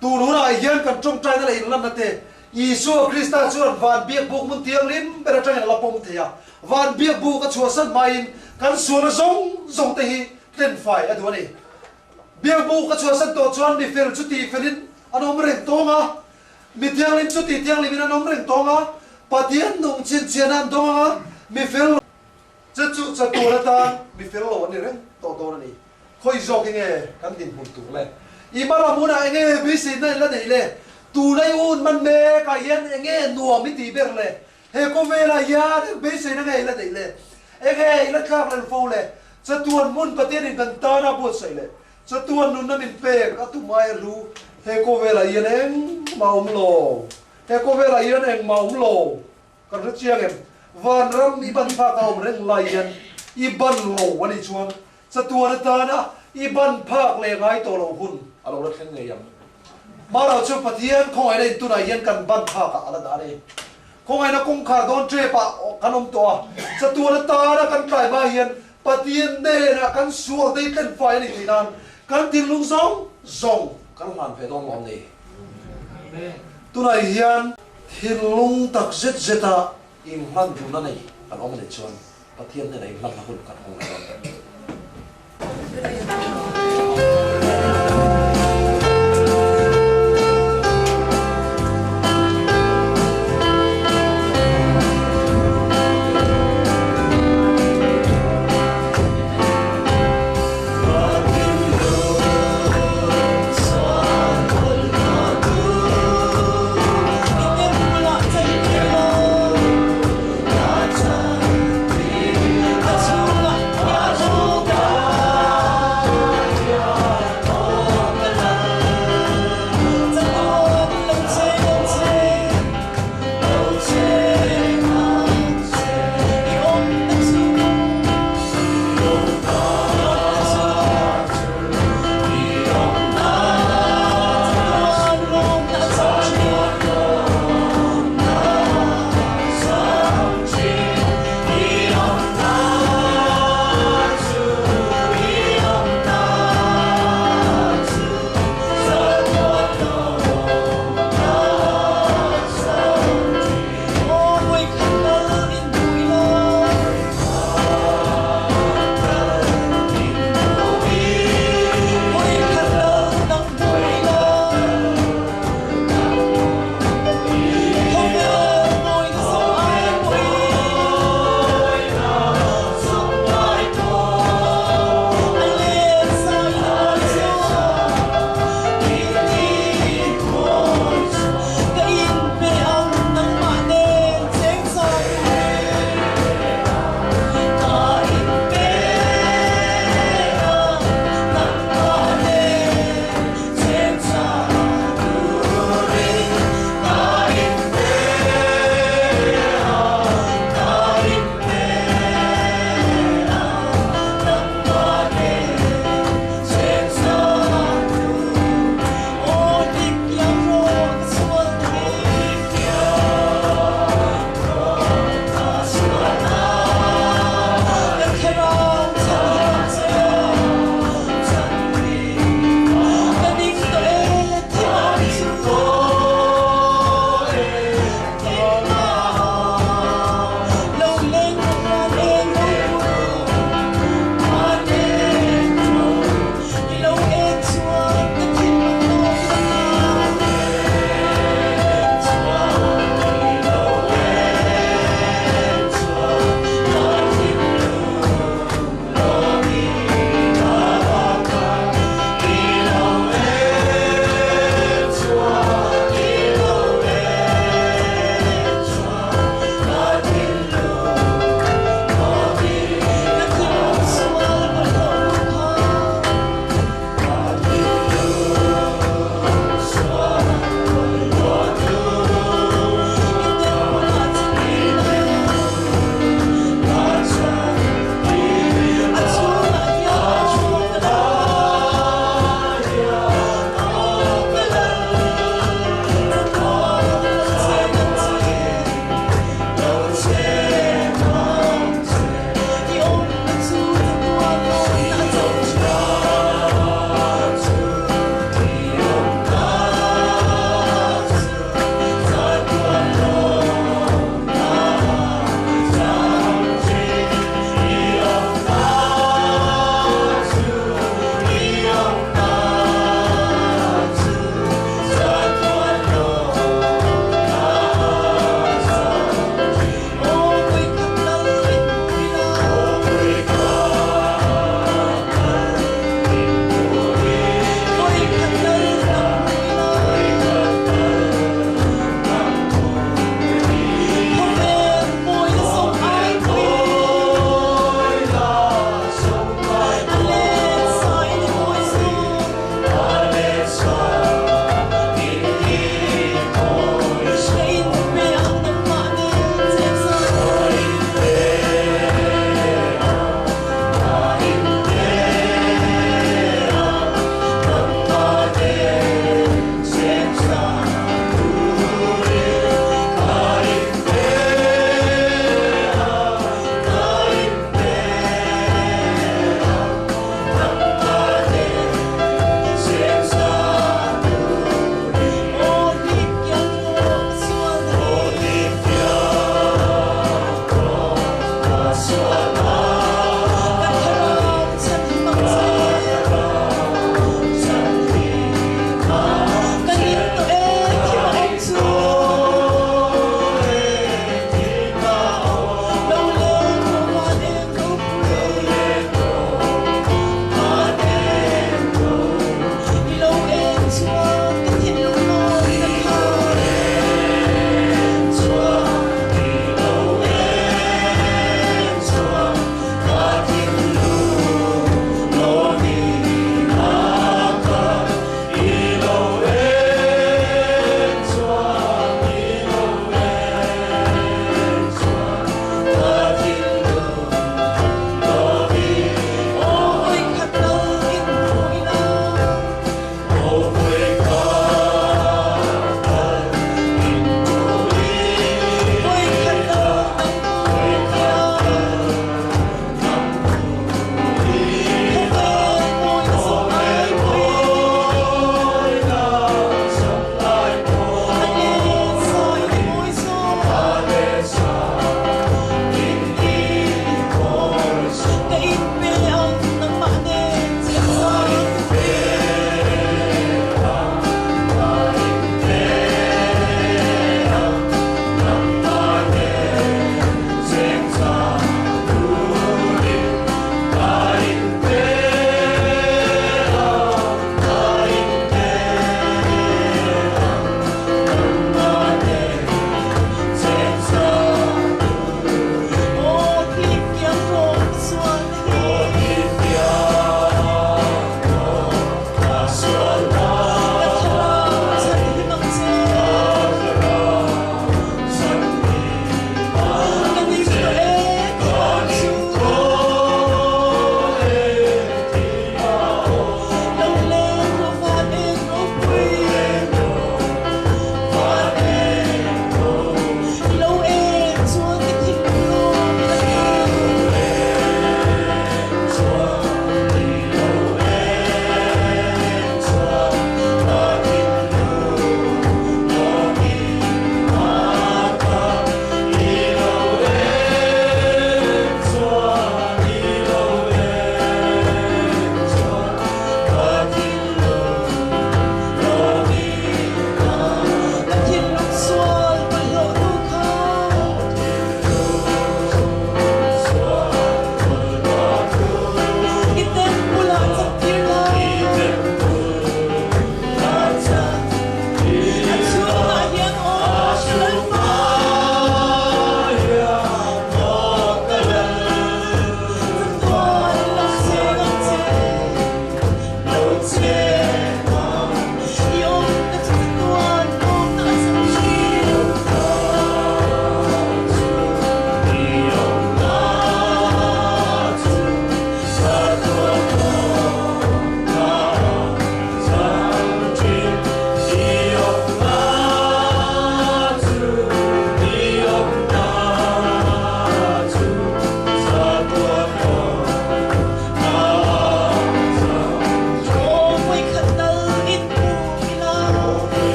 Tun hunah hian kan tawngtaina leh inlanna te Isua Krista chuan van biakbuk hmun thianghlim ber atangin a la pawm thei a. Van biakbuk a chhuahsan hmain kan sualna zawng zawng te hi tlenfai a duh a ni. Biakbu ka chhuahsan tawh chuan mi fel chu tih felin an awm reng tawng a, mi thianghlim chu tih thianghlimin an awm reng tawng a, Pathian nung chhinchhiahna an dawng ang a, mi fel lo che chu chatuan atan mi fel lo an ni reng tawh dawn a ni. Khawi zawk hi nge kan dinhmun tur le? I hma lam hunah enge beiseina in la neih le? Tuna i un man mekah hian enge nuam i tih ber le? He khawvelah hian eng beiseina nge i la neih le? Enge i la tlak reng fo le? Chatuan hmun Pathianin kan tana buatsaih leh chatuan nunna min pek a tum ai a hlu. He khawvelah hian engmah awm lo. He khawvelah hian engmah awm lo. Kan hre chiang em? Vanram i ban phak a awm reng lai hian i ban lo a nih chuan chatuan atana i ban phak leh ngai tawh lo hun a lo la thleng ngei ang. Hmara chu Pathian khawngaihna in tunah hian kan ban phak ah a la dah a ni. Khawngaihna kawngkhar dawn tep ah kan awm tawh a, chatuan atana kan tlai hma hian Pathian hnenah kan sual te hi tlen fai a nih theih nan kan thinlung zawng zawng kan hlan ve dawn lawm ni. Tunah hian thinlung tak zet zet a inhlan duhna nei kan awm a nih chuan Pathian hnenah inhlanna hun kan hawng leh dawn.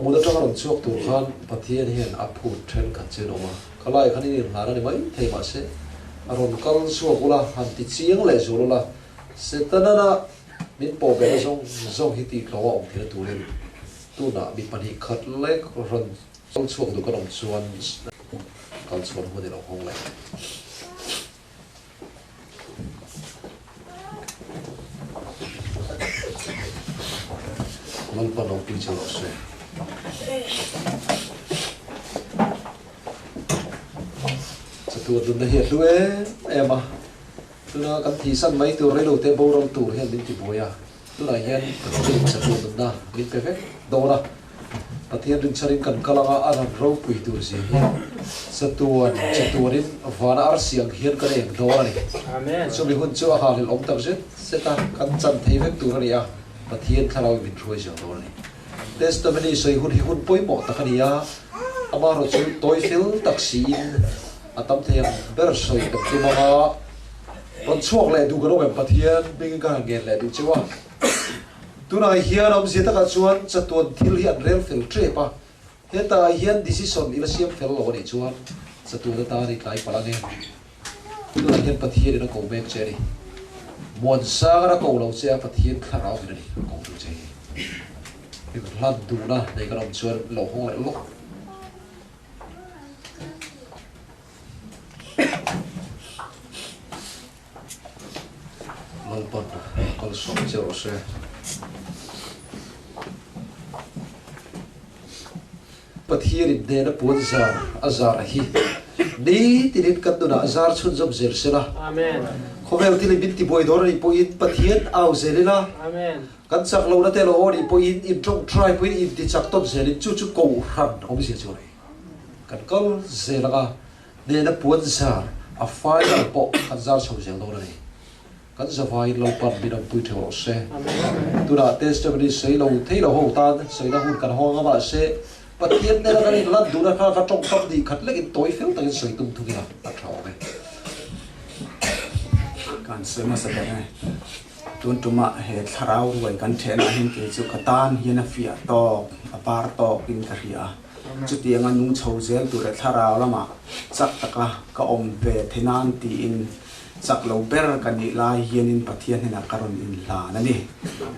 Awmhmun atanga rawn chhuak tur khan Pathian hian a phut thenkhat che an awm a, khalai khan in inhlan a ni mai thei mahse a rawn kal chhuak ula, han ti chiang leh zual ula, Setana min pawh beh na zawng zawng hi tih tlawh a awm theihna turin tunah mi pahnih khat lek rawn kal chhuak duh kan awm chuan kal chhuan hun i lo hawng leh. Lalpa ropui chu rawh se. Chatuan nunna hi a hlu em em a, tuna kan thihsan mai tur reilo te boral tur hian min ti buai a. Tunah hian Pathianin chatuan nunna min pe vek dawn a, Pathian rinchhanin kan kal anga a ran ropui tur zia hi chatuan chatuanin vana arsi ang hian kan eng dawn a ni. Chumi hun chu a hahlelh awm tak zet zet a, kan chan thei vek tur a ni a, Pathian thlarauin min hruai zel dawn a ni. Testimony sawi hun hi hun pawimawh tak a ni a, amaherawhchu tawi fel tak siin a tam thei ang ber sawi kan tum ang a, Rawn chhuak leh duh kan awm em Pathian hmingin ka han ngen leh duh cheu a. Tunah hian awmzia takah chuan chatuan thil hi an rel fel tep a, hetah hian decision i la siam fel lo a nih chuan chatuan atan i tlai palh ange. Tunah hian Pathian in a ko mek che a ni. Muansang a ko lo che a, Pathian thlarau in a ni a ko duh che hi. Inhlan duhna nei kan awm chuan lo hawng leh lawk. Lalpan kalsawm che rawh se. Pathian in hnena puan zar a zar hi nitinin kan nunah zar chhunzawm zel sela. Khawvel thil in min tibuai dawn anih pawhin Pathian au zel ila, kan chak lohna te lo aw anih pawhin in tawngtai pawhin in tichak tawp zelin chu chu kohhran awmzia chu a ni. Kan kal zel ang a, hnehna puan zar a final pawh kan zar chho zel dawn a ni. Kan zavaiin Lalpan min awmpui theuh rawh se. Tunah testimony sawi lo thei lo ho tan sawina hun kan hawng a mahse Pathian nena kan inlan duhna kha ka tawngkam nih khat lekin tawi fel takin sawi tum thung ila a tha awm e. Kan sawi hmasa ber e. Tun tumah he thlarau ruai kan thenah hian kei chu ka tan hian a fiah tawk, a par tawkin ka hria a. Chutianga nung chho zel tur leh thlarau lamah chak taka ka awm ve the nan tiin chak lo ber ka nih lai hianin Pathian hnenah ka rawn inhlan a ni.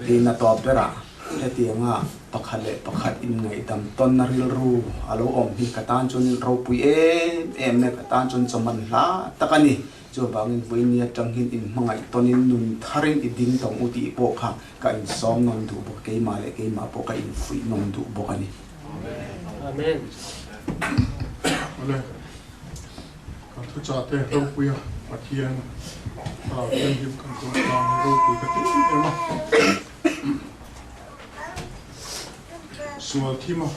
Tiin a tawp berah hetianga pakhat leh pakhat inngaihdam tawnna rilru a lo awm hi ka tan chuan ropui em em mai, ka tan chuan chawman hla tak a ni. Chuvangin vawiin atang hian inhmangaih tawnin nun tharin i ding tawng u tih pawh kha ka insawm nawn duh bawk, keimah leh keimah pawh ka infuih nawn duh bawk a ni. Amen. Awle, kan thuchah te ropuia Pathian thlarau thianghlim kan tum tlang hi ropui ka ti em em a. Sual thim a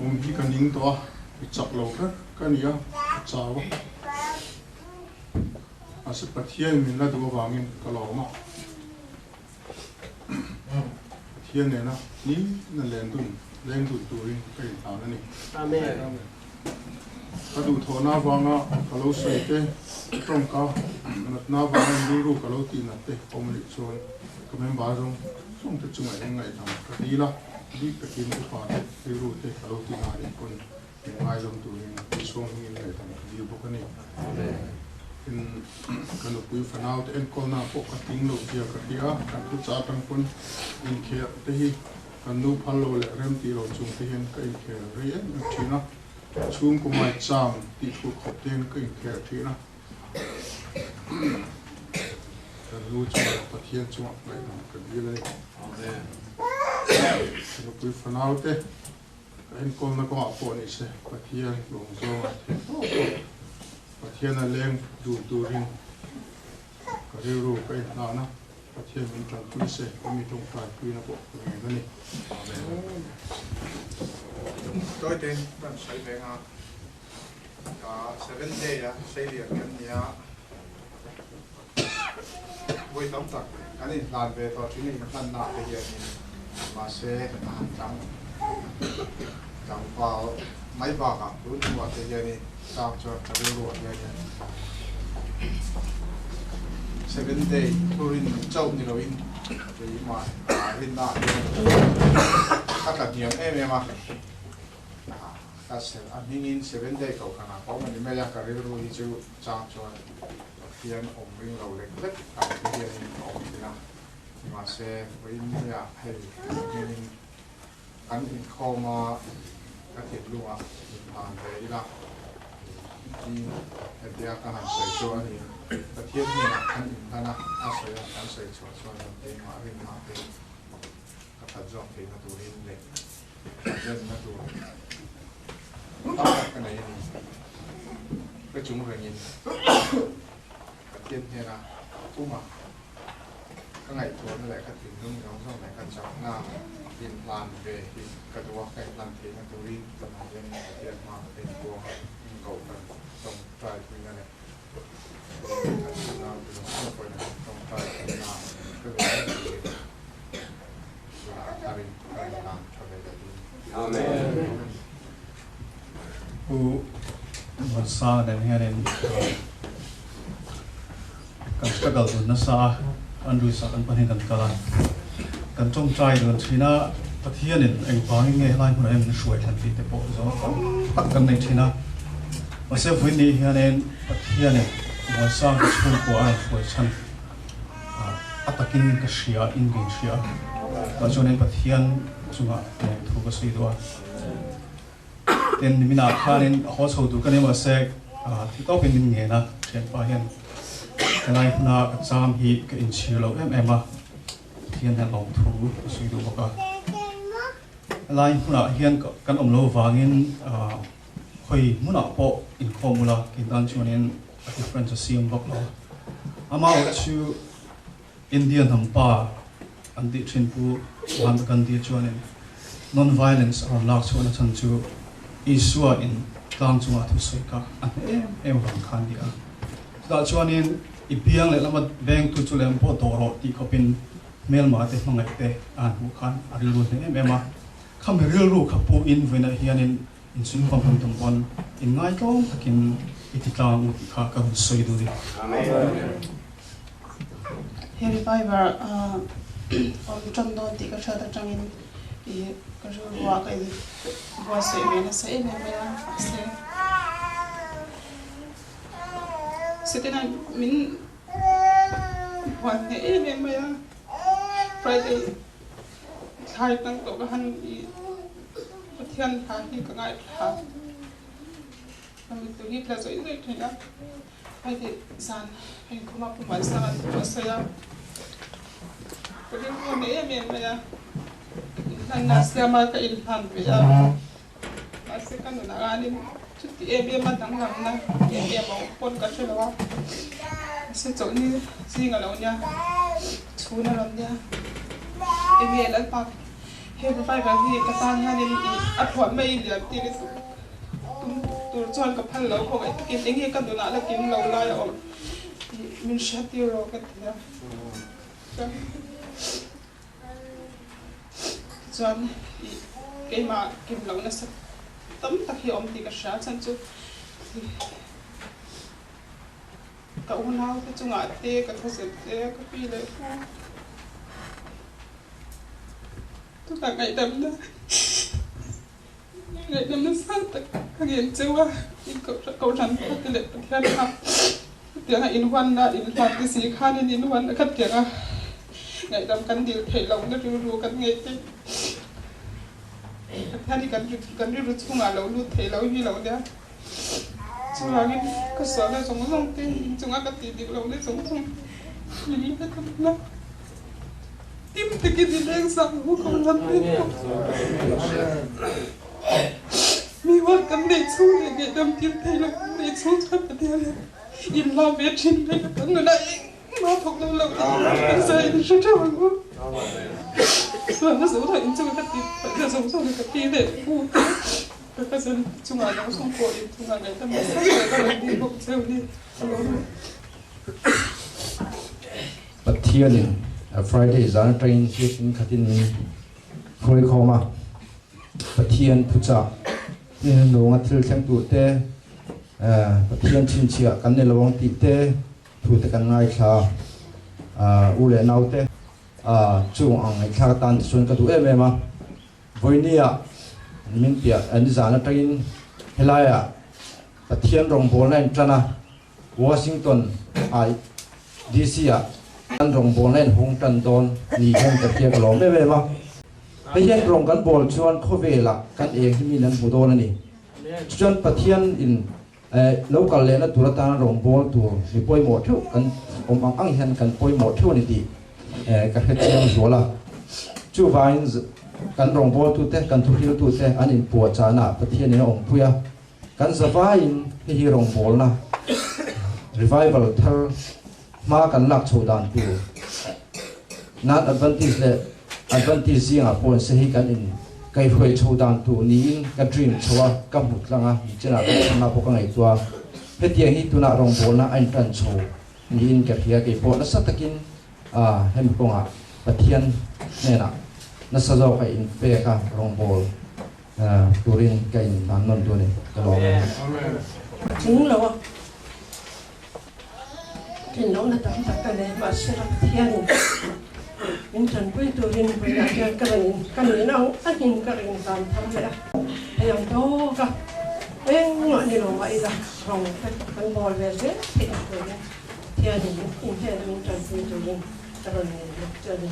awm hi ka ning tawh a, i chak lo kher ka ni a, ka chau a. Mahse Pathian min la duh avangin ka lawm a. Pathian nena ni na len dun leng dun turin ka inhlan a ni. Amen. Ka duhthawhna avanga ka lo sawi te, ka tawngka natna avanga in rilru ka lo tih nat te awm anih chuan ka member zawng zawng te chungah hian ngaihdam ka dil a, bik takin upa te rilru te ka lo tih na anih pawn min ngaizawm turin Isua hmingin ngaihdam ka dil bawk a ni. Tin, ka nupui fanau te enkawlna pawh ka tling lo zia ka hria a, kan thuchah atang pawn inkhel te hi kan nu phal lo leh rem tih lo chung te hian ka inkhel rei em em thin a, chhungkaw mai chang tih thur khawp te hian ka inkhel thin a. Kan nu chungah Pathian chungah ngaihdam ka dil a ni. Ka nupui fanau te. Ka enkawlna kawngah pawh ni se, Pathian lawm zawng a theih tawp tawp. Pathian a leng dun turin ka rilru ka inhlan a, Pathian min tanpui se, ka mi tawngtai puina pawh ka ngen a ni. Amen. Tawi tein kan sawi ve nga. Seventh day a seilian kan nia. Vawi tam tak kan inhlan ve tawh thin a, inhlanna te hianin mahse a han tlang tlangval mai bakah tun hnuah te hianin chang chuan ka rilruah hianin Seventh Day thurin chauh ni loin. Keimah rinna ah hian ka tla hniam em em a, ka a hmingin Seven Day kohhran ah ka awm a ni mai a, ka rilru hi chu chang chuan Pathian awm ring lo lek lek ang te hianin ka awm thin a, nimahse vawiin nia hei hmingin kan inkhawm a, ka thinlungah inhlan ve ila tiin hetia ka han sawi chu a ni. Pathian hnenah kan inhlan a, a sawi a, kan sawi chhuah chuan kan keimah rinna te ka that zawk theihna turin leh ka zenna tur tam tak ka nei a ni. Ka chung rengin Pathian hnena puma Ka ngaihtuahna leh ka thinlung zawng zawng leh ka chakna inhlan ve hi ka duh a, ka inhlan theihna turin tunah hian Pathian hma ka inbuang a, inkohhran tawngtai puina leh kan unau te zawng zawng pawhin an tawngtai puina ka duh em turin tunah a tharin ka inhlan tha ve ta ding. Amen. Pu Vansanga nen hianin Kan struggle dun nasa a, kan ruisak an pahnih kan kal a, kan tawngtai dun thin a, Pathianin engvangin nge helai hmunah hian min hruai thlen tih te pawh zawng tam tak kan nei thin a. Mahse vawiin ni hianin Pathianin Muansang ka chhungkua a rawn hruai chhan a takin ka hria in ka inhria a, tah chuanin Pathian chungah lawmthu ka sawi duh a. Tin, niminah khanin haw chho tur ka ni mahse thi tawkin min ngen a, thianpa hian helai hmuna ka cham hi ka inchhir lo em em a, Pathian hian lawmthu a sawi duh bawk a. Helai hmunah hian kan awm lo vangin khawi hmunah pawh inkhawm ula kei tan chuanin a difference a siam vak lo. Amah chu India hnam pa an tih thin Pu Mahatma Gandhi chuanin non-violence a rawn lak chhuahna chhan chu Isua in tlang chungah thusawi kha a hne em em vang kha a ni a. Chutah chuanin i biang leh lama vengtu chu lem pawh dawh rawh tih khawpin hmelma te hmangaih te a han hmuh khan a rilru hne em em a. Khami rilru kha pu in vawiinah hianin inchhungkaw hman tum pawn inngaitawng takin i ti tlang u tih kha ka rawn sawi duh a ni. He reviver awm tan dawn tih ka hriat atangin ih ka rilruah ka in buatsaih ve nasa em em mai a, mahse Setana min buat hneh em em mai a, Friday thlai tang tawh ka han ih Pathian hla hi ka ngaithla ka mittui hi tla zawih zawih thin a. Hei hi zan a inkhawm a Pu Muansanga te pawh a sawi a, ka rilru a nei em em mai a, inhlanna a siam a, ka inhlan ve a, mahse ka nunah khanin chuti em em a danglamna em em a awm pawn ka hre lo a, mahse chawlhni zing a lo nia, chhun a rawn nia, enge Lalpa he revival hi ka tan hianin a thuah mai lian tir i tum. Tum tur chuan ka phal lo khawp e takin enge ka nunah la kim lo lai a awm tih min hriat tir rawh ka ti a. Tichuan ih keimah kim loh nasa tam tak hi a awm tih ka hria chhan chu ka unau te chungah te ka thawzet te ka pi leh pu tunah ngaihdamna Ngaihdam nasa tak ka ngen cheu a, in Kohhran kha te leh Pathian kha khatianga inhuanna inhlan te si khanin inhuanna khatianga ngaihdam kan dil theih lohna rilru kan ngei te Pathian hi kan rilru chhungah lo lut theih lo hi lo nia. Chuvangin ka sualna zawng zawng te inchunga ka tih dik lohna zawng zawng min hretawmna. Tim takin i leng sang hu ko lam te pawh mi huat kan neih chhung leh ngaihdam tir thei lo kan neih chhung chuan Pathian hian in la ve thin mai a kan nunah engmah thawk lo lo tih kan sawi in hre theuh ang u. Sualna zo lah in chunga ka ti Pathian zawng zawng hi ka pi leh pu te ka cousin chungah lo zawng pawh in chungah ngaihdam nasa tak a rawn ni bawk cheu ni a lo ni. Pathianin Friday zan atangin hriattin khatin min hruai khawm a, Pathian thuchah hnuhnunga thil thleng tur te, Pathian chhinchhiah kan ni lo ang tih te thu te kan ngaithla a, u leh nau te. Chung ang ngaihthlak atan te chuan ka duh em em a. Vawinia min piah nizan atangin helaiah Pathian rawngbawlna in tan a, Washington ah DC ah an rawngbawlna in hung tan dawn ni hian ka hria ka lawm em em a. Hei hian rawng kan bawl chuan khawvelah kan eng hi min an hmu dawn a ni. Chuan Pathian in lo kal lehna tur atana rawngbâwl tur mi pawimawh theuh kan awm ang ang hian kan pawimawh theuh a ni tih ka hre chiang zual a. Chuvangin kan rawngbâwltute, kan thuhriltute an inpuahchahnaah Pathianin a awmpui a, kan zavaiin hei hi rawngbâwlna, revival, thar hma kan lak chho dan tur Non-Adventist leh Adventist zingah pawh se hi kan in kaihruai chho dan tur niin ka dream chho a, ka hmu tlang a, nichinah ka chhang a pawh ka ngaihtuah a, hetiang hi tunah rawngbawlna a intan chho niin ka hria, kei pawh nasa takin hemi kawngah Pathian hnenah nasa zawk a inpek a rawngbawl turin ka inhlan nawn duh a ni, ka lawm e. Tling lo a. Thinlungna tam tak ka nei, mahse Pathianin min tanpui turin vawiinah hian ka rawn in ka nih na ang angin ka rawn inhlan thar leh a, hei ang tawk a, engmah ni lo mah ila rawng te kan bawl ve zel theih ang turin Pathianin in hnena min tanpui turin ka rawn nei bawk che a ni.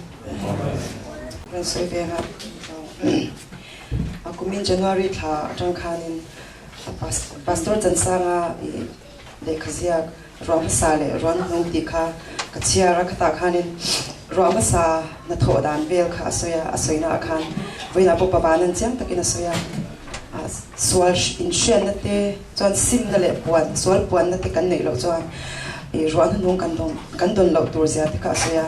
Rawn sawi ve nga kumin January thla atang khanin Pastor Chansanga i Lehkha ziak ruah hmasa leh ruan hnung tih kha ka chhiar a, khatah khanin ruah hmasa hnathawh dan vel kha a sawi a, a sawinaah khan vawiinah pawh Pavanan chiang takin a sawi a, sual inhriatna te chuan simna leh puan, sual puanna te kan neih loh chuan ih ruah hnuhnung kan dawn kan dawn loh tur zia te kha a sawi a,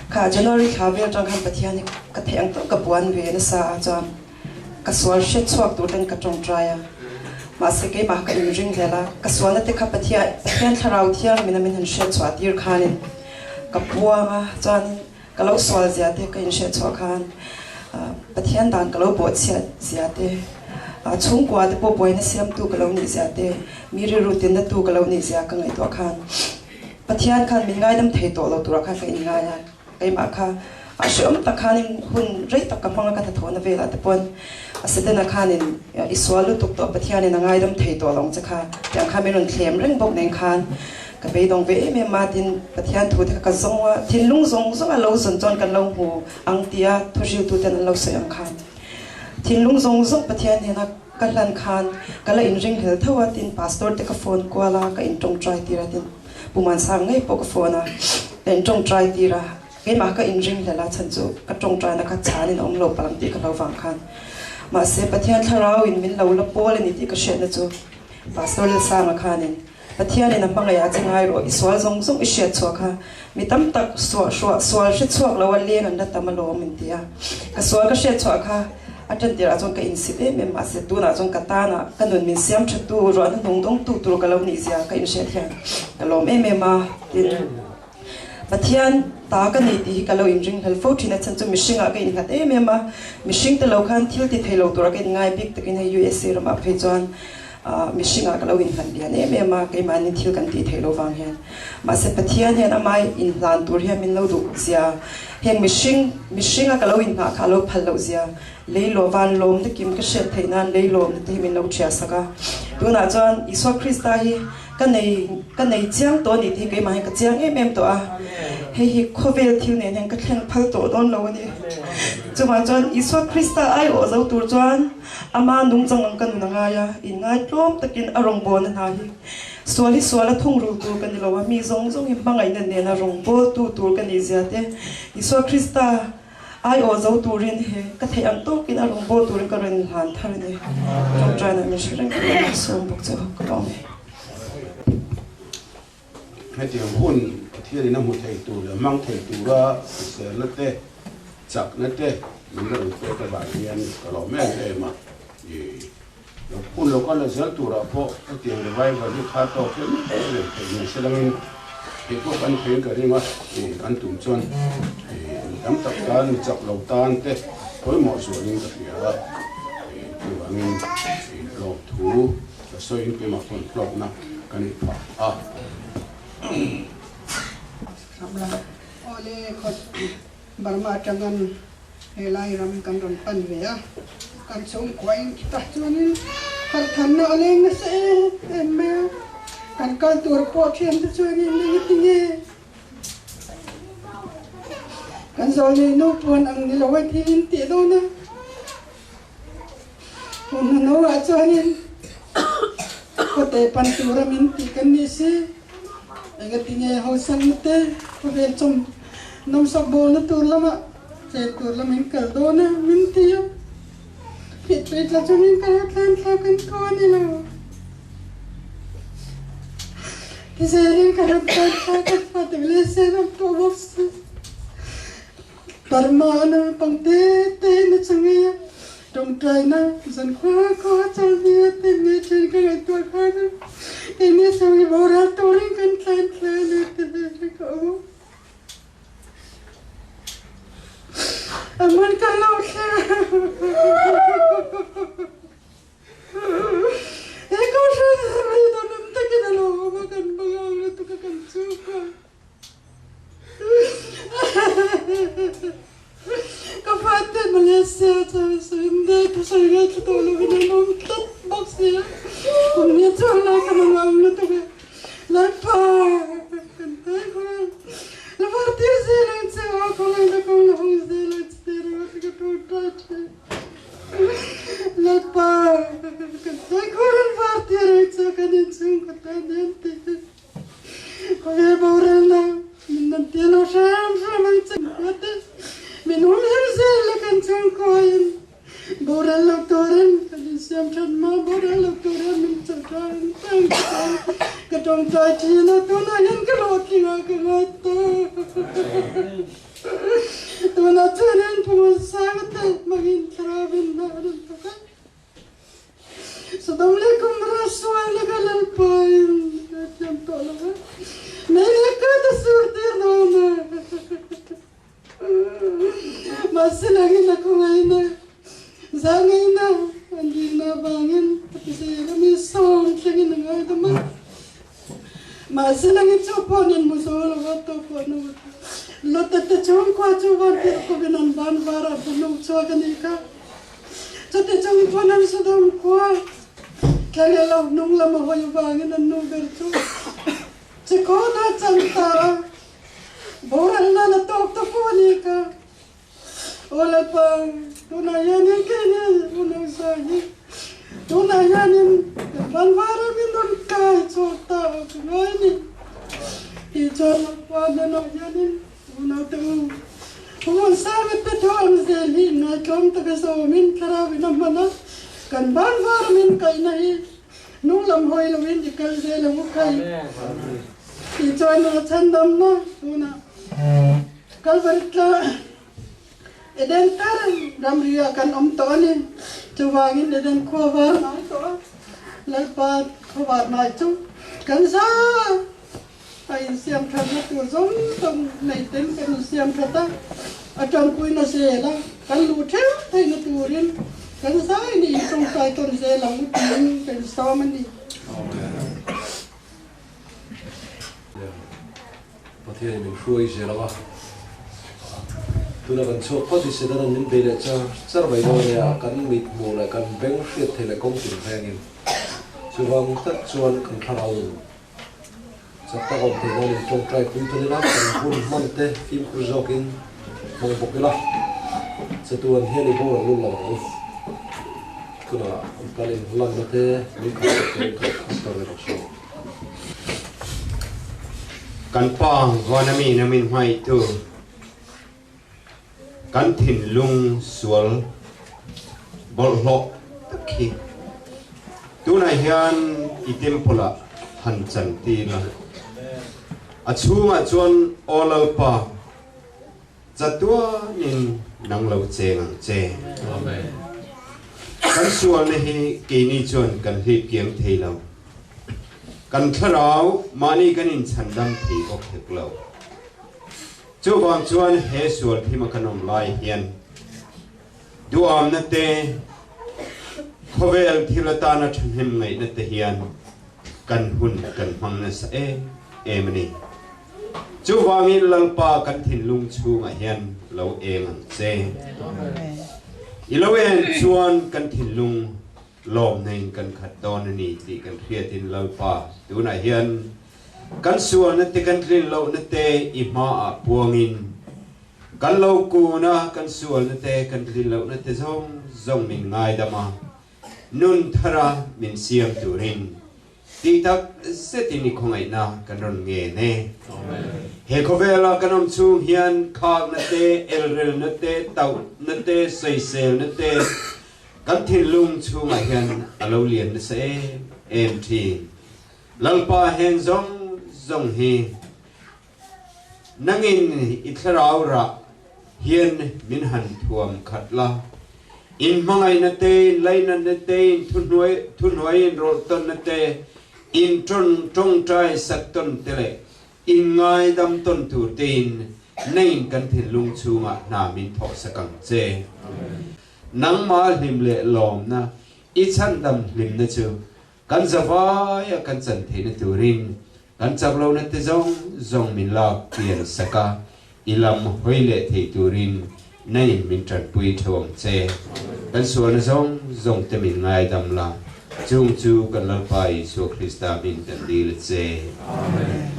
kha January thla vel atang khan Pathian hi ka theih ang tawk ka puan ve nasa a chuan Ka sual hriat chhuak tur ten ka tawngtai a, mahse keimah ka inring hlel a, ka sualna te kha Pathian Pathian Thlarau Thianghlim in a min han hriat chhuah tir khanin ka puang a, chuanin ka lo sual zia te ka inhriat chhuah khan Pathian dan ka lo bawhchhiat zia te, chhungkua te pawh buaina siamtu ka lo nih zia te, mi rilru tinna tu ka lo nih zia ka ngaihtuah khan Pathian khan min ngaidam thei tawh lo turah khan ka inngai a. Keimah kha a hreawm tak khanin hun rei tak ka hmang a, ka hnathawhna velah te pawn a Setana khanin i sual lutuk tawh Pathianin a ngaidam thei tawh lo ang che kha tiang kha min rawn thlem reng bawk nen khan ka beidawng ve em em a, tin Pathian thu te kha ka zawng a, thinlung zawng zawng a lo zawn chuan kan lo hmu ang tia thuhriltu ten an lo sawi ang khan thinlung zawng zawng Pathian hnena ka hlan khan ka la inringhlel tho a, tin Pastor te ka phone kual a, ka intawngtai tir a, tin. Pu Mansang ngei pawh ka phone a, ka in tawngtai tir a, keimah ka inring hlel a, chhan chu ka tawngtaina kha chhan in a awm lo palh ang tih ka hlo vang khan. Mahse Pathian thlarau in min lo la pawl a ni tih ka hriatna chu Pastor Lalsanga khanin Pathian in a hmangaih ah che ngai rawh, i sual zawng zawng i hriat chhuah kha mi tam tak suah hruah sual hre chhuak lo a leng an la tam alawm min ti a, ka sual ka hriat chhuah kha A ṭantirah chuan ka insit em em mahse tunah chuan ka tana ka nun min siam ṭhatu ruahna hnung dawngtu tur ka lo nih zia ka inhriat hian ka lawm em em a. Tin, Pathian ta ka nei tih hi ka lo inringhlel fo ṭhin a, chhan chu mihringah ka innghat em em a, mihring te lo khan thil ti thei lo tura ka inngai bik takin hei USA ramah phei chuan mihringah ka lo innghat lian em em a, keimahni thil kan tih theih loh vang hian. Mahse Pathian hian amah inhlan tur hian min lo duh zia, heng mihring, mihringa ka lo inhnah kha a lo phal loh zia, leilawh van lawmna kim ka hriat theih nan leilawmna te hi min lo ṭhia sak a. Tunah chuan Isua Krista hi ka nei, ka nei chiang tawh a ni tih hi keimah hian ka chiang em em tawh a. Hei hi khawvel thil nen hian ka thleng phal tawh dawn lo a ni. Chuvang chuan Isua Krista aiawh zo tur chuan Ama nungchang ang ka nun a ngai a, inngaitlawm takin a rawngbawlna hna hi sual hi sual a thungrul tur ka ni lo a, mi zawng zawng hi hmangaihna nena rawngbawltu tur ka nih zia te, Isua Krista aiawh zo turin he ka theih ang tawkin a rawngbâwl turin ka rawn inhlan thar a ni. Ṭawngṭaina min hre reng tur a ni, sawm bawk chu ka lawm e. Hetiang hun Pathianin a hmu thei tur leh hmang thei tura hriselna te, chakna te min la rawn pek avang hian ka lawm em em a. Hun lo kal leh zel turah pawh hetiang revival hi kha tawk hian reng theih ni se langin theih pawh kan theiin ka ring a, kan tum chuan mi tam tak tan, mi chak lo tan te pawimawh zualin ka hria a, chuvangin hlawhthu Ka sawiin keimah pawn hlawkna ka neih phah a. Awle khawt. Burma atangan helai ram kan rawn pan ve a, kan chhungkua in khitah chuanin harhthanna a leng nasa em em mai a, kan kal tur pawh thiante chuanin engati nge kan zawlnei nu puan ang ni lo a thil in tih dawn a, hun hnuhnawh ah chuanin khawte pan tura min tih kan ni si. Engati nge hausakna te khawvel chawm nawmsak bawlna tur lamah chen tur lam in kal dawn a min ti a, mittui tla chungin ka lo tlan thla kan ko a ni lo. Ti zelin ka rawn tlan thla ka fate leh sen awm tawh bawk si. Burma a naupang te te in a changei a, tawngtaina zan khua khua chawlhni a ten ngei thin ka ngaihtuah khan a, keini chu i boral turin kan tlan thla a ni ti ve hi ka awm a. A hmun ka lo thleng He kohhran hi mi dawlawm takin a lo awm a, kan hmangang lutuk a kan chhung a. Ka fate Malaysia chuan sawi in thusawi ngaithla tawh lovin an awm tlat bawk si a, kum ni chuan lai ka mangang lutuk e, Lalpa kan tan khawp a, la var tir zel ang che aw, khawngaihna kawng la hawng zel ang che tih ringawt hi ka tawngtai thin. Lalpa kan tan khawp a, la var tir ang che aw, kan inchhungkaw tan hian tih hi. Khawvel boralna min nan tir lo hram hram ang che te min awm her zel a kan chhungkuain boral lo turin kan insiam that hma boral lo turin min chawlh tha ang tang te chuan ka tawngtai thin a tunah hian ka hlawhtling ah ka ngai ta tunah chuan in pumsang te hmangin thlarau in hna a rawn thawk a. Sodom leh Gomorrah sual na ka Lalpain a thiam tawh lo va, mei leh kat a sur tir dawn a. Mahse langin a khawngaihna, zahngaihna an dilna avangin a ti zel a, mi sawm thlengin a ngaidam a. Mahse langin chu pawh an inhmu zo lo va, tawk pawh an awm. Lota te chhungkua chu van tirh kovin an van varah hmuhnawk chhuak a nih kha. Chuti chung chuan an Sodom khua tla leh lo hnung lam a hawi avangin an nu ber chu chikhawn a chang ta a, boral nan a tawk ta fo a ni kha. Aw Lalpa, tunah hianin keini unau za hi tunah hianin kan vanvar a min rawn kai chhuak ta a ka ngai a ni. Tih chuan Lalpa hnenah hianin Unau te u, Hmun sang te thu ang zel hi inngaihtlawm taka zawmin thlarau in a hman a, kan ban var a min kaihna hi nung lam hawi loin i kal zel ang u khai tih chuan a chhandamna tunah Kalvari tla Eden tar ramri ah kan awm tawh a ni. Chuvangin Eden khua var ngai tawh a, Lalpa khua var ngai chu kan za. A insiam thatna tur zawng zawng nei ten kan insiam that a, a tanpuina zel a, kan luh theuh theihna turin kan zai ni intawngtai tawn zel ang u tiin ka insawm a ni. Pathianin min hruai zel ang a, tuna kan chhuak phawt hi Setanan min bei leh char char mai dawn nia, kan mit hmuh leh kan beng hriat theih leh kawng tin vengin chuvang tak chuan kan thlarau nun Chak tak awm theih nan in tawngtai pui tawn ila, kan hun hman te fimkhur zawkin hmang bawk ila, chatuan hian i boral lul lo ang u. Tunah kan inhlanna te min khat sak turin kan pastor leh rawh saw. Kan pa Vana mi na min hmaitu kan thinlung sual bawlhhlawh tak hi tunah hian i temple ah han chantir la, a chhungah chuan Aw Lalpa, chatuanin nang lo cheng ang che. Kan sualna hi keini chuan kan hlip kiam thei lo, kan thlarau mahni kan inchhandam thei bawk hek lo. Chuvang chuan he sual thim a kan awm lai hian duamna te, khawvel thil atana thahnem ngaihna te hian kan hun kan hmang nasa em em a ni. Chuvangin Lalpa kan thinlung chhungah hian. lo eng ang che. I lo en chuan kan thinlung lawmna in kan khat dawn a ni tih kan hriatin Lalpa tunah hian kan sualna te kan tlin lohna te i hmaah puangin kan lo kun a, kan sualna te kan tlin lohna te zawng zawng min ngaidam a, nun thara min siam turin Tih tak zetin i khawngaihna kan rawn ngen e. He khawvela kan awm chhung hian khakna te, elrelna te, tauhna te, sawiselna te kan thinlung chhungah hian a lo lian nasa em em thin. Lalpa heng zawng zawng hi Nangin i thlarau rah hian min han thuam khat la, in hmangaihna te, in lainatna te, in thuhnuai thuhnuai in rawlh tawnna te, in tawn tawngtai sak tawn te leh in ngaidam tawn tur tein nangin kan thinlung chhungah hna min thawh sak ang che. Nangmah hlim leh lawmna, i chhandam hlimna chu kan zavaia kan chan theihna turin Kan chak lohna te zawng zawng min lak pian sak a, i lam hawi leh thei turin nangin min tanpui theuh ang che. Kan sualna zawng zawng te min ngaidam la, chung chu kan Lalpa Isua Krista min kan dil a che. Amen.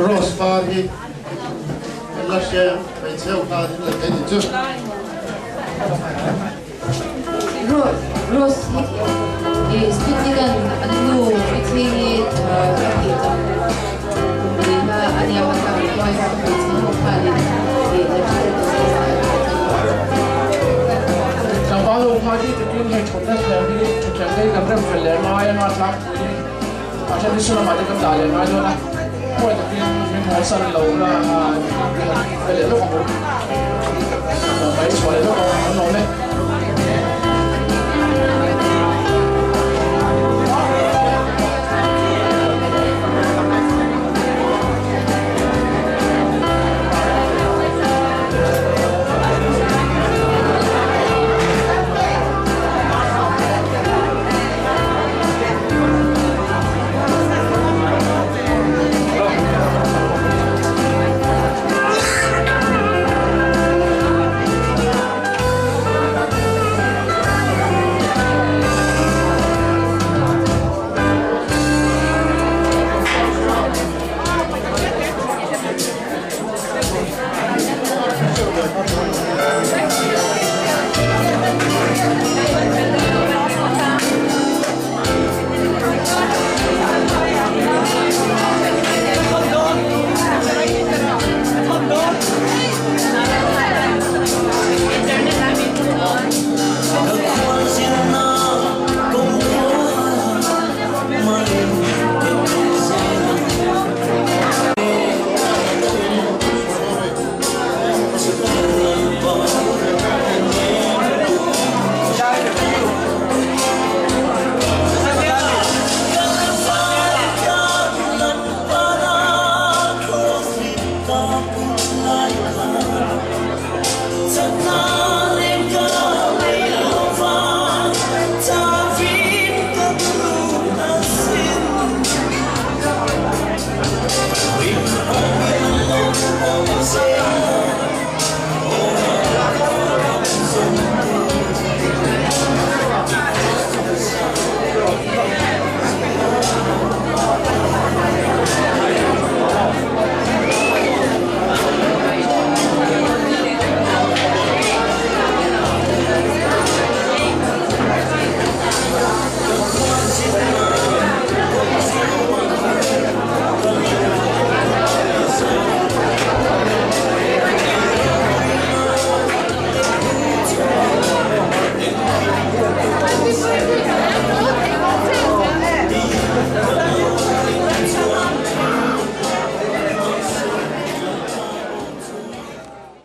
Rose par hi la hria hmeichhe ho khan in la thei ni chu. Rose hi Spitigan an nu Mithingi a tih chang kum li na a nia a kha hmeichhe ho khanin Tlangval ho kha hi titin hei thutna thleng hi thutthleng te hi kan rem fel leh ngai anga tlangpui a tradition lamah te kan dah leh ngai dawn a, huai takin min haw san lo la pe leh lawk ang u.